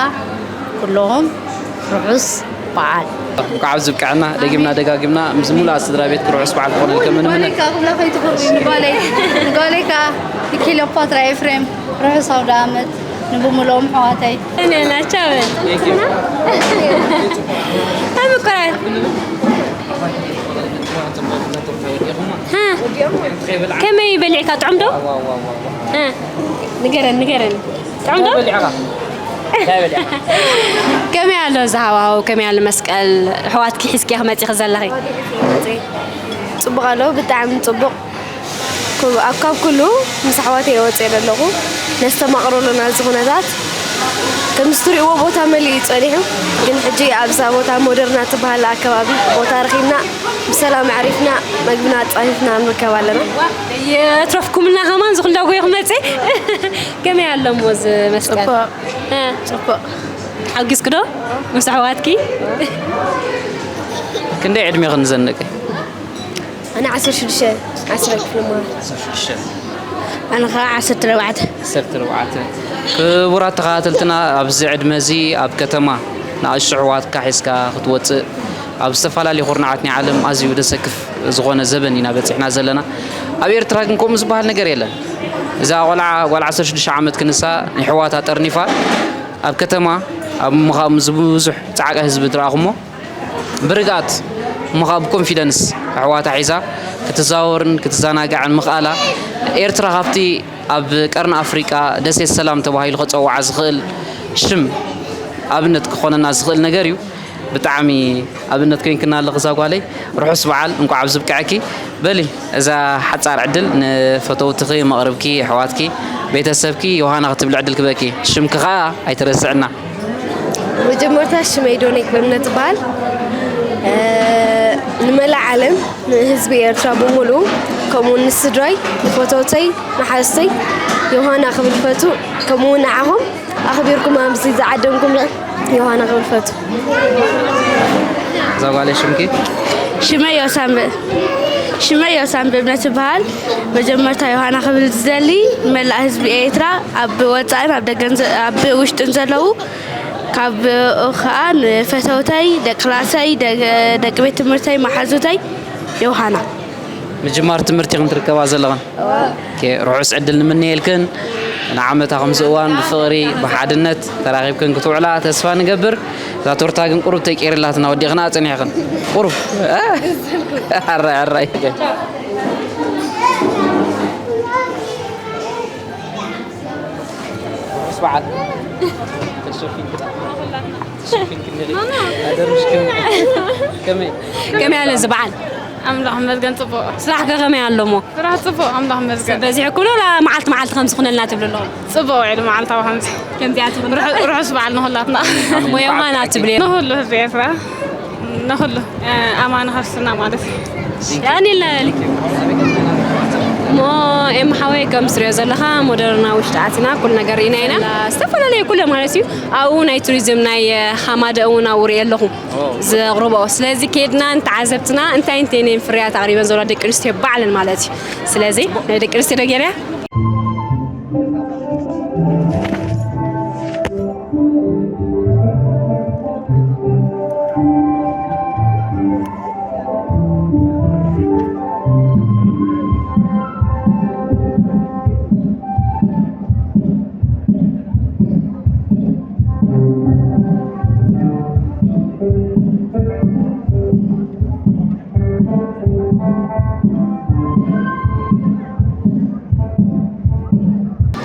ኩለኹም ርሑስ በዓል። እንኳዕ ኣብዚ ብቅዐና። ደጊምና ደጋጊምና ምስ ሙሉኣት ስድራ ቤትኪ ርሑስ በዓል ክኾነልክን ንምነ። ንጓለይ ከዓ ክብላ ከይትኽእሉ፣ ንጓለይ፣ ንጓለይ ከዓ ንክሊዮፓትራ ኤፍሬም ርሑስ ኣውደ ዓመት ንብሙሉኦም ኣሕዋተይ። እኔ ናቸው። ኣብ ምኩራት። ሃ? ከመይ በሊዕካ? ጥዑም ዶ? ሃ? ንገረን፣ ንገረን። ጥዑም ዶ? እንታይ በሊዕኻ? እንታይ በሊዕኻ? ከመይ ኣሎ እዚ ሃዋህው? ከመይ ኣሎ መስቀል? ኣሕዋትኪ ሒዝኪ ኢኺ መፂኺ ዘለኺ? ፅቡቕ ኣሎ፣ ብጣዕሚ ፅቡቕ። ኩ-፣ ኣብ ካብ ኩሉ ምስ ኣሕዋተይ እየ ወፅየ ዘለኹ። ነስተማቕሮ ኣለና እዚ ኩነታት። ከምዚ ትሪእዎ ቦታ መሊኡ እዩ ፀኒሑ፣ ግን ሕጂ ኣብዛ ቦታ ሞደርና ትበሃል ኣከባቢ ቦታ ረኺብና ብሰላም ኣዕሪፍና መግብና ኣፃፊፍና ንርከብ ኣለና። የትረፍኩምልና ከማን ዝኹንዳ ጎይኹም መፅእ። ከመይ ኣሎ እሞ እዚ መስቀል? ጽቡቕ። እ። ጽቡቕ። ተሓጒስኪ ዶ ምስ ኣሕዋትኪ? ክንደይ ዕድሜኽን ዘንቂ? ኣነ ዓሰርተ ሽዱሽተ፣ ዓስራይ ክፍሊ እመሃር። ኣነ ኸዓ ዓሰርተ ኣርባዕተ። ዓሰርተ ኣርባዕተ። ክቡራት ተኸታተልትና፣ ኣብዚ ዕድመ እዚ ኣብ ከተማ ንኣሽቱ ኣሕዋትካ ሒዝካ ክትወጽእ፣ ኣብ ዝተፈላለዩ ኩርናዓት ናይ ዓለም ኣዝዩ ዘሰክፍ ዝኾነ ዘበን ኢና በጺሕና ዘለና። ኣብ ኤርትራ ግን ከምኡ ዝበሃል ነገር የለን። እዛ ቆልዓ፣ ጓል ዓሰርተ ሽዱሽተ ዓመት ክንሳ፣ ንኣሕዋታ ጠርኒፋ፣ ኣብ ከተማ፣ ኣብ ምኻም፣ እዚ ብዙሕ ጻዕቂ ህዝቢ ትረኣኹሞ፣ ብርግኣት እሞ ኸኣ ብኮንፊደንስ ኣሕዋታ ሒዛ ክትዘዋወርን ክትዘናጋዕን ምኽኣላ፣ ኤርትራ ካብቲ ኣብ ቀርኒ ኣፍሪቃ ደሴት ሰላም ተባሂሉ ክጸዋዕ ዝኽእል ሽም ኣብነት ክኾነና ዝኽእል ነገር እዩ። ብጣዕሚ ኣብነት ኮይንክና ኣለኺ እዛ ጓለይ። ርሑስ በዓል፣ እንቋዕ ኣብዚ ኣብቅዐኪ። በሊ፣ እዛ ሓጻር ዕድል ንፈተውትኺ፣ መቕርብኪ፣ ኣሕዋትኪ፣ ቤተሰብኪ ዮሃና ክትብሊ ዕድል ክበኪ። ሽምኪ ኸኣ ኣይትረስዕና። መጀመርታ ሽመይ ዶኔክ በእምነት እበሃል። እ፣ ንመላእ ዓለም፣ ንህዝቢ ኤርትራ ብምሉኡ፣ ከምኡውን ንስድራይ፣ ንፈተውተይ፣ ንሓዝተይ ዮሃና ክብል ፈቱ፣ ከምኡውን ንዓኹም ኣኽቢርኩም ኣብዚ ዝዓደምኩም ዮሃና ክብል ፈቱ። እዛ ጓለይ ሽምኪ? ሽመይ ዮሳንበ፣ ሽመይ ዮሳንበ እምነት እበሃል። መጀመርታ ዮሃና ክብል ዝደሊ ንመላእ ህዝቢ ኤርትራ ኣብ ወጻእን ኣብ ደገን ዘ-፣ ኣብ ውሽጥን ዘለዉ ካብኡ ኸኣ ንፈተውተይ፣ ደቂ ክላሰይ፣ ደ- ደቂ ቤት ትምህርተይ፣ መሓዙተይ ዮሃና። ምጅማር ትምህርቲ ኢኽን ትርከባ ዘለኽን? ኦኬ፣ ርሑስ ዕድል ንምነየልክን። ንዓመታ ከምዚ እዋን ብፍቕሪ ብሓድነት ተራኺብክን ክትውዕላ ተስፋ ንገብር። እዛ ቶርታ ግን ቁሩብ ተቀይርላትና ወዲኽና ጸኒሕኽን። ቁሩብ። ኣራይ፣ ኣራይ። ርሑስ በዓል። ተሸፊንኪ ዲኺ? ተሸፊንኪ ዲኺ? ኣደርምሽክኒ። ከመይ? ከመይ ኣሎ እዚ በዓል? ኣምላኽ ይመስገን ጽቡቕ። ስራሕ ከ ከመይ ኣሎ እሞ? ስራሕ ጽቡቕ፣ ኣምላኽ ይመስገን። በዚሑ ኩሉ ላ መዓልቲ መዓልቲ ከምዚ ኩነልና ትብሉ ኣለኹም? ጽቡቕ ውዒሉ መዓልታዊ ከምዚ። ከምዚኣ ትብሉ። ርሑ-፣ ርሑስ በዓል ንኹላትና። ኣሜን። ሞያማ ናት ትብሉ። ንኹሉ ህዝቢ ኤርትራ፣ ንኹሉ፣ እ፣ ኣማኒ ክርስትና ማለት እዩ። ያኒለ እሞ ኤም ሓወይ ከም ትሪኦ ዘለኻ ሞደርና ውሽጢ ኣቲና ኩሉ ነገር ኢና ኢና። ዝተፈላለዩ ኩለ ማለት እዩ። ኣብኡ ናይ ቱሪዝም ናይ፣ እ፣ ሃማደ እውን ኣብኡ ሪኤ ኣለኹ ዘቕርቦ። ስለዚ ከድና ንተዓዘብትና እንታይ እንታይ ናይ ፍርያት ኣቕሪበን ዘለዋ ደቂ ኣንስትዮ ባዕለን ማለት እዩ። ስለዚ ናይ ደቂ ኣንስትዮ ዶ ገይረያ?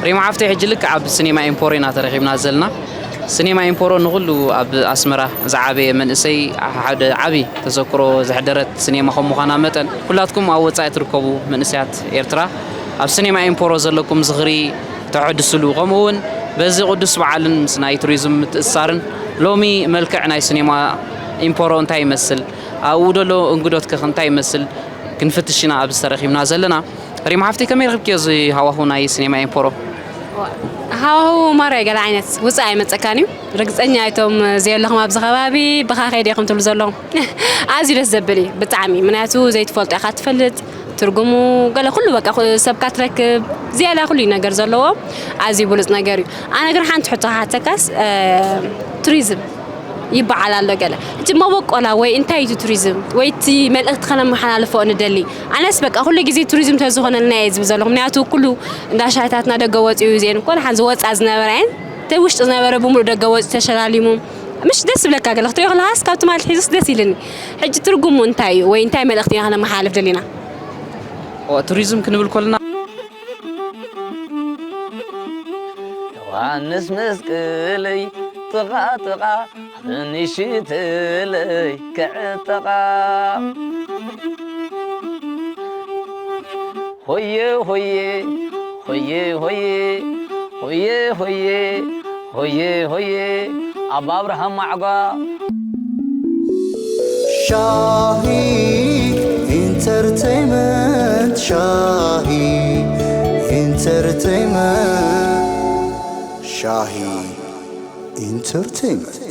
ሪማ ሓፍተይ፣ ሕጂ ልክዕ ኣብ ሲኔማ ኤምፖሮ ኢና ተረኺብና ዘለና። ሲኔማ ኤምፖሮ ንኹሉ ኣብ ኣስመራ ዝዓበየ መንእሰይ ሓደ ዓቢ ተዘክሮ ዘሕደረት ሲኔማ ከም ምዃና መጠን፣ ኩላትኩም ኣብ ወጻኢ ትርከቡ መንእሰያት ኤርትራ ኣብ ሲኔማ ኤምፖሮ ዘለኩም ዝኽሪ ተሐድስሉ፣ ከምኡ እውን በዚ ቅዱስ በዓልን ምስ ናይ ቱሪዝም ምትእስሳርን ሎሚ መልክዕ ናይ ሲኔማ ኤምፖሮ እንታይ ይመስል፣ ኣብኡ ዘሎ እንግዶት ከ እንታይ ይመስል ክንፍትሽ ኢና ኣብዚ ተረኺብና ዘለና። ሪም ሓፍተይ፣ ከመይ ረኺብክዮ እዚ ሃዋሁ ናይ ሲኔማ ኤምፖሮ? ሃዋሁ ማራ እዩ፣ ገለ ዓይነት ውፅእ ኣይመፀካን እዩ። ርግፀኛ እቶም ዘየለኹም ኣብዚ ከባቢ ብኻ ከይደ ኢኹም ትብሉ ዘለኹም። ኣዝዩ ደስ ዘብል እዩ ብጣዕሚ፣ ምክንያቱ ዘይትፈልጦ ኢኻ ትፈልጥ፣ ትርጉሙ ገለ ኩሉ በቃ ኩ- ሰብካ ትረክብ፣ ዝያዳ ኩሉ እዩ ነገር ዘለዎ። ኣዝዩ ብሉፅ ነገር እዩ። ኣነ ግን ሓንቲ ሕቶ ክሓተካስ፣ እ፣ ቱሪዝም ይበዓል ኣሎ ገለ። እቲ መበቆላ ወይ እንታይ እዩ እቲ ቱሪዝም? ወይ እቲ መልእኽቲ ከነመሓላልፎ ንደሊ? ኣነስ በቃ ኩሉ ግዜ ቱሪዝም ተዝኾነልና እየ ዝብል ዘለኹ። ምክንያቱ ኩሉ እንዳ ሻሂታትና ደገ ወፂኡ እዚአን እኮ ደሓን ዝወፃ ዝነበረ እየን። እቲ ውሽጢ ዝነበረ ብምሉእ ደገ ወፂኡ ተሸላሊሙ። ምሽ ደስ ዝብለካ ገለ ክትሪኦ ከለኻስ ካብ ትማሊ ኣትሒዙስ ደስ ኢልኒ። ሕጂ ትርጉሙ እንታይ እዩ? ወይ እንታይ መልእኽቲ ኢና ከነመሓላልፍ ደሊና? ኦ፣ ቱሪዝም ክንብል ከለና ዮሃንስ መስቀለይ ጥቓ ጥቓ ንሽተለይ ክዕጠቓ። ሆየ ሆየ ሆየ ሆየ ሆየ ሆየ ሆየ ሆየ ኣባ ኣብርሃም ማዕጓ። ሻሂ ኢንተርቴይመንት፣ ሻሂ ኢንተርቴይመንት፣ ሻሂ ኢንተርቴይመንት።